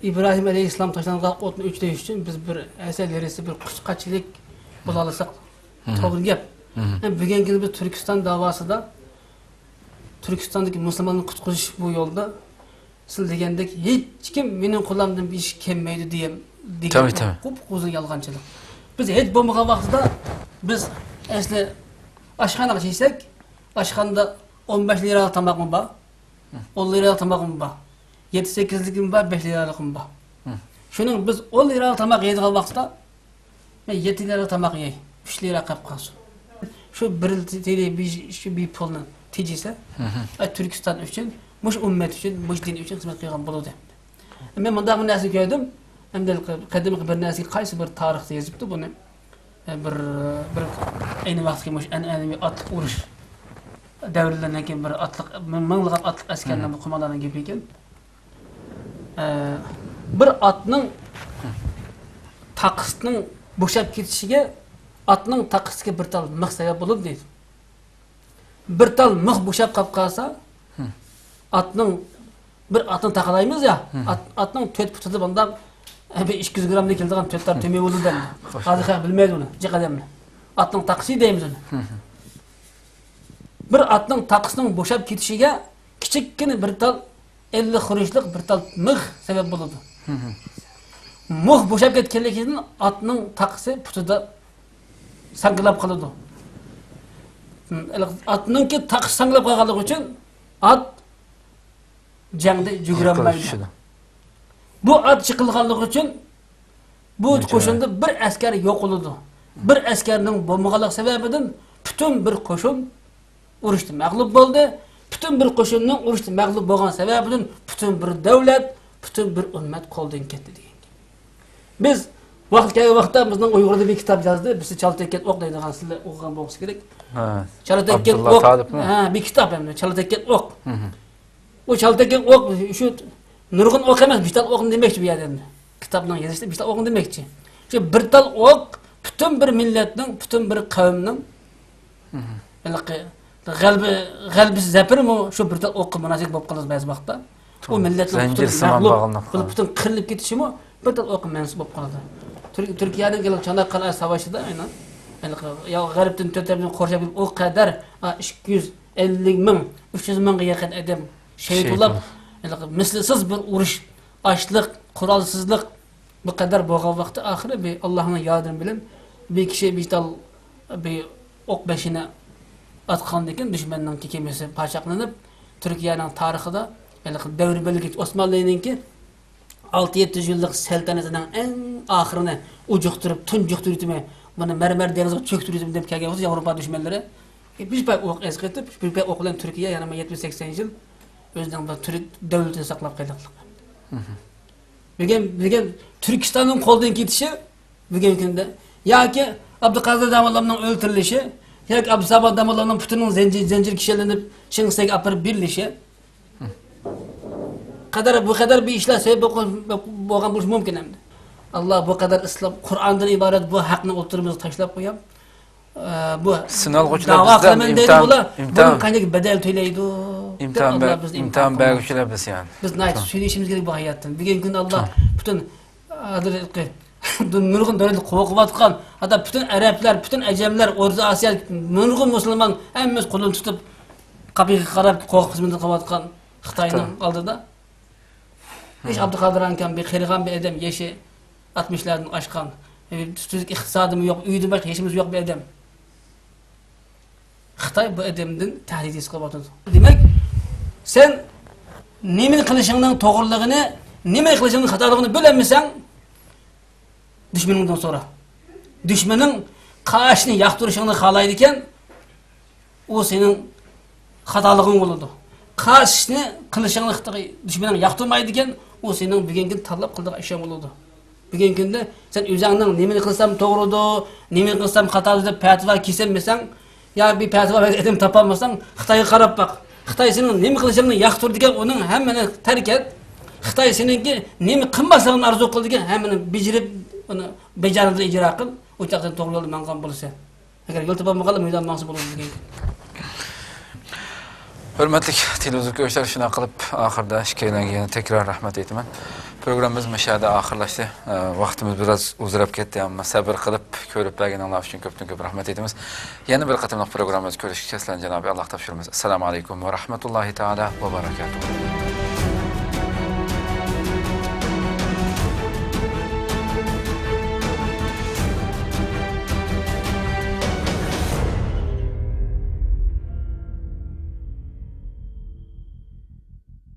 ئىبراھىم ئەلەيھىسسالام تاشلانغان ئوتنى ئۆچۈرۈش ئۈچۈن بىز بىر ھەسەل يېرىسى بىر قۇشقاچىلىك بولالىساق، توغرا گەپ. بۈگۈنكى كۈندە بىز تۈركىستان داۋاسىدا تۈركىستاندىكى مۇسۇلمانلارنى قۇتقۇزۇش بۇ يولدا سىز دېگەندەك ھېچكىم مېنىڭ قولۇمدىن بىر ئىش كەلمەيدۇ دېگەن، دېگەن تەبىئىي، تەبىئىي. قۇپقۇزۇن يالغانچىلىق. بىز ھېچ بولمىغان ۋاقتىدا بىز ئەسلى ئاشخانىغا كەلسەك، ئاشخانىدا ئون بەش لىرالىق تاماقمۇ بار، ئون لىرالىق تاماقمۇ بار، يەتتە سەككىزلىكمۇ بار، بەش لىرالىقمۇ بار. شۇنىڭ بىز ئون لىرالىق تاماق يەيدىغان ۋاقتىدا مەن يەتتە لىرا تاماق يەي، ئۈچ لىرا قېلىپ قالسۇن. شۇ بىر تىلى بىر، شۇ بىر پۇلنى تېجىسە، ئە، تۈركىستان ئۈچۈن، مۇشۇ ئۈممەت ئۈچۈن، مۇشۇ دىن ئۈچۈن خىزمەت قىلغان بولىدۇ. مەن مۇنداق بىر نەرسە كۆردۈم. ئەمدى قەدىمكى بىر نەرسىگە قايسى بىر تارىختا يېزىپتۇ بۇنى. ئە، بىر، بىر ئەينى ۋاقىتتىكى مۇشۇ ئەنئەنىۋى ئاتلىق ئۇرۇش دەۋرلىرىدىن كېيىن بىر ئاتلىق، مىڭلىغان ئاتلىق ئەسكەرلەرنىڭ، بىر قومانداننىڭ گېپى ئىكەن. ئە، بىر ئاتنىڭ تاقىسىنىڭ بوشاپ كېتىشىگە ئاتنىڭ تاقىسىدىكى بىر تال مىخ سەۋەب بولىدۇ دەيدۇ. بىر تال مىخ بوشاپ قاپ قالسا، ئاتنىڭ، بىر ئاتنى تاقىلايمىز يا، ئات، ئاتنىڭ تۆت پۇتىدا بۇنداق، ئە، بىر ئىككى يۈز گرامدىن كېلىدىغان تۆت تال تۆمۈر بولىدۇ دەيدۇ. ھازىر خەق بىلمەيدۇ ئۇنى، جىق ئادەملەر. ئاتنىڭ تاقىسى دەيمىز ئۇنى. بىر ئاتنىڭ تاقىسىنىڭ بوشاپ كېتىشىگە كىچىككىنە بىر تال، ئەللىك قۇرۇشلۇق بىر تال مىخ سەۋەب بولىدۇ. مىخ بوشاپ كەتكەنلىكىدىن ئاتنىڭ تاقىسى پۇتىدا ساڭگىلاپ قالىدۇ. ئاتنىڭكى تاقىسى ساڭگىلاپ قالغانلىقى ئۈچۈن ئات جەڭدە يۈگۈرەلمەيدۇ. بۇ ئات يىقىلغانلىقى ئۈچۈن بۇ قوشۇندا بىر ئەسكەر يوقىلىدۇ. بىر ئەسكەرنىڭ بولمىغانلىقى سەۋەبىدىن پۈتۈن بىر قوشۇن ئۇرۇشتا مەغلۇپ بولدى. پۈتۈن بىر قوشۇننىڭ ئۇرۇشتا مەغلۇپ بولغان سەۋەبىدىن پۈتۈن بىر دۆلەت، پۈتۈن بىر ئۈممەت قولدىن كەتتى دېگەن گەپ. بىز ۋاقىت كەلگەن ۋاقىتتا بىزنىڭ ئۇيغۇردا بىر كىتاب يازدى. بىزدە چالا تەگكەن ئوق دەيدىغان، سىلەر ئوقۇغان بولسا كېرەك. چالا تەگكەن ئوق. ھە، بىر كىتاب ئەمدى، چالا تەگكەن ئوق. ئۇ چالا تەگكەن ئوق، شۇ نۇرغۇن ئوق ئەمەس، بىر تال ئوقنى دېمەكچى بۇ يەردە ئەمدى. كىتابنىڭ يېزىشىدا بىر تال ئوقنى دېمەكچى. شۇ بىر تال ئوق پۈتۈن بىر مىللەتنىڭ، پۈتۈن بىر قەۋمنىڭ ھېلىقى غەلىبە، غەلىبىسى، زەپىرىمۇ شۇ بىر تال ئوققا مۇناسىۋەت بولۇپ قالىدۇ بەزى ۋاقىتتا. ئۇ مىللەتنىڭ پۈتۈن مەغلۇپ بولۇپ، پۈتۈن قىرىلىپ كېتىشىمۇ بىر تال ئوققا مەنسۇپ بولۇپ قالىدۇ. تۈر-، تۈركىيەنىڭ چاناققالە ساۋاشىدا ئاينان، ھېلىقى، يا غەربتىن تۆت تەرەپتىن قورشاپ كېلىپ، ئۇ قەدەر، ئا، ئىككى يۈز ئەللىك مىڭ، ئۈچ يۈز مىڭغا يېقىن ئادەم شېھىت بولۇپ، ھېلىقى مىسلىسىز بىر ئۇرۇش، ئاچلىق، قورالسىزلىق، بۇ قەدەر بولغان ۋاقىتتا ئاخىرى بىر ئاللاھنىڭ ياردىمى بىلەن بىر كىشى بىر تال، بىر ئوق بېشىنى ئاتقاندىن كېيىن دۈشمەننىڭ كېمىسى پاچاقلىنىپ، تۈركىيەنىڭ تارىخىدا ھېلىقى دەۋر بۆلگۈچى ئوسمانلىنىڭكى ئالتە يەتتە يۈز يىللىق سەلتەنىتىنىڭ ئەڭ ئاخىرىنى ئۇجۇقتۇرۇپ، تۇنجۇقتۇرۇۋېتىمەن، بۇنى مەرمەر دېڭىزىغا چۆكتۈرۈۋېتىمەن دەپ كەلگەن بولسا، ياۋروپا دۈشمەنلىرى بىر پاي ئوق ئەسقېتىپ، بىر پاي ئوق بىلەن تۈركىيە يەنە يەتمىش سەكسەن يىل ئۆزىنىڭ بىر تۈرك دۆلىتىنى ساقلاپ قېلىدىغانلىقى. بۈگۈن، بۈگۈن تۈركىستاننىڭ قولدىن كېتىشى، بۈگۈنكى كۈندە ياكى ئابدۇقادىر داموللامنىڭ ئۆلتۈرۈلۈشى، ياكى ئابدۇسامەت داموللامنىڭ پۇتىنىڭ زەنجىر، زەنجىرگە كىشەنلىنىپ، شىڭسەيگە ئاپىرىپ بېرىلىشى. قەدەر، بۇ قەدەر بىر ئىشلار سەۋەب بول-، بولغان بولۇشى مۇمكىن ئەمدى. ئاللا بۇ قەدەر ئىسلام، قۇرئاندىن ئىبارەت بۇ ھەقنى ئوتتۇرىمىزغا تاشلاپ قويۇپ، ئە، بۇ سىنالغۇچىلار داۋا بىزدە قىلىمەن دەيدۇ ئىمتىھان، بۇلار. ئىمتىھان، بۇنىڭ قانداق بەدەل تۆلەيدۇ؟ ئىمتىھان دەپ ئاللا بىزنى ئىمتىھان قىلماقچى. بەرگۈچىلەر بىز يەنى. بىز ناھايىتى سۆيۈنۈشىمىز كېرەك بۇ ھاياتتىن. بۈگۈنكى كۈندە ئاللا پۈتۈن، ھازىرقى نۇرغۇن دۆلەتلەر قورقۇۋاتقان، ھەتتا پۈتۈن ئەرەبلەر، پۈتۈن ئەجەملەر، ئورتا ئاسىيا، نۇرغۇن مۇسۇلمان ھەممىسى قولىنى تۇتۇپ، قاپىغا قاراپ قورقۇپ خىزمىتىنى قىلىۋاتقان خىتاينىڭ ئالدىدا. ھېچ ئابدۇقادىر ئاكام بىر قېرىغان بىر ئادەم، يېشى ئاتمىشلاردىن ئاشقان، تۈزۈك ئىقتىسادىمۇ يوق، ئۆيىدىن باشقا ھېچ نېمىسى يوق بىر ئادەم. خىتاي بۇ ئادەمدىن تەھدىت ھېس قىلىۋاتىدۇ. دېمەك، سەن نېمىنى قىلىشىڭنىڭ توغرىلىقىنى، نېمىنى قىلىشىڭنىڭ خاتالىقىنى بىلەلمىسەڭ، دۈشمىنىڭدىن سورا. دۈشمىنىڭ قايسىنى ياقتۇرۇشۇڭنى خالايدىكەن، ئۇ سېنىڭ خاتالىقىڭ بولىدۇ. قايسىنى قىلىشىڭنى خىتاي دۈشمىنىڭ ياقتۇرمايدىكەن، ئۇ سېنىڭ بۈگۈنكى تاللاپ قىلىدىغان ئىشىڭ بولىدۇ. بۈگۈنكى كۈندە سەن ئۆزۈڭنىڭ نېمىنى قىلسام توغرىدۇ، نېمىنى قىلسام خاتادۇ دەپ پەتىۋا كېسەلمىسەڭ، يا بىر پەتىۋا بەرگەن ئادەم تاپالمىساڭ، خىتايغا قاراپ باق. خىتاي سېنىڭ نېمە قىلىشىڭنى ياقتۇرىدىكەن، ئۇنىڭ ھەممىنى تەرك ئەت. خىتاي سېنىڭكى نېمە قىلماسلىقىڭنى ئارزۇ قىلىدىكەن، ھەممىنى بېجىرىپ، ئۇنى بەجەرىدە ئىجرا قىل. ئۇ چاغدا سەن توغرا يولدا ماڭغان بولىسەن. ئەگەر يول تاپالمىغانلار مۇيدان ماڭسا بولىدۇ دېگەن. ھۆرمەتلىك تېلېۋىزور كۆرۈشلەر، شۇنداق قىلىپ ئاخىردا ئىككىيلەنگە يەنە تەكرار رەھمەت ئېيتىمەن. پروگراممىمىز مۇشۇ يەردە ئاخىرلاشتى. ئە، ۋاقتىمىز بىراز ئۇزىراپ كەتتى، ئەمما سەبىر قىلىپ كۆرۈپ بەرگىنىڭلار ئۈچۈن كۆپتىن كۆپ رەھمەت ئېيتىمىز. يەنە بىر قېتىملىق پروگراممىمىزدا كۆرۈشكىچە سىلەرنى جانابى ئاللاھ تاپشۇرىمىز. ئەسسالامۇ ئەلەيكۇم ۋە رەھمەتۇللاھى تائالا ۋە بەرەكاتۇھۇ.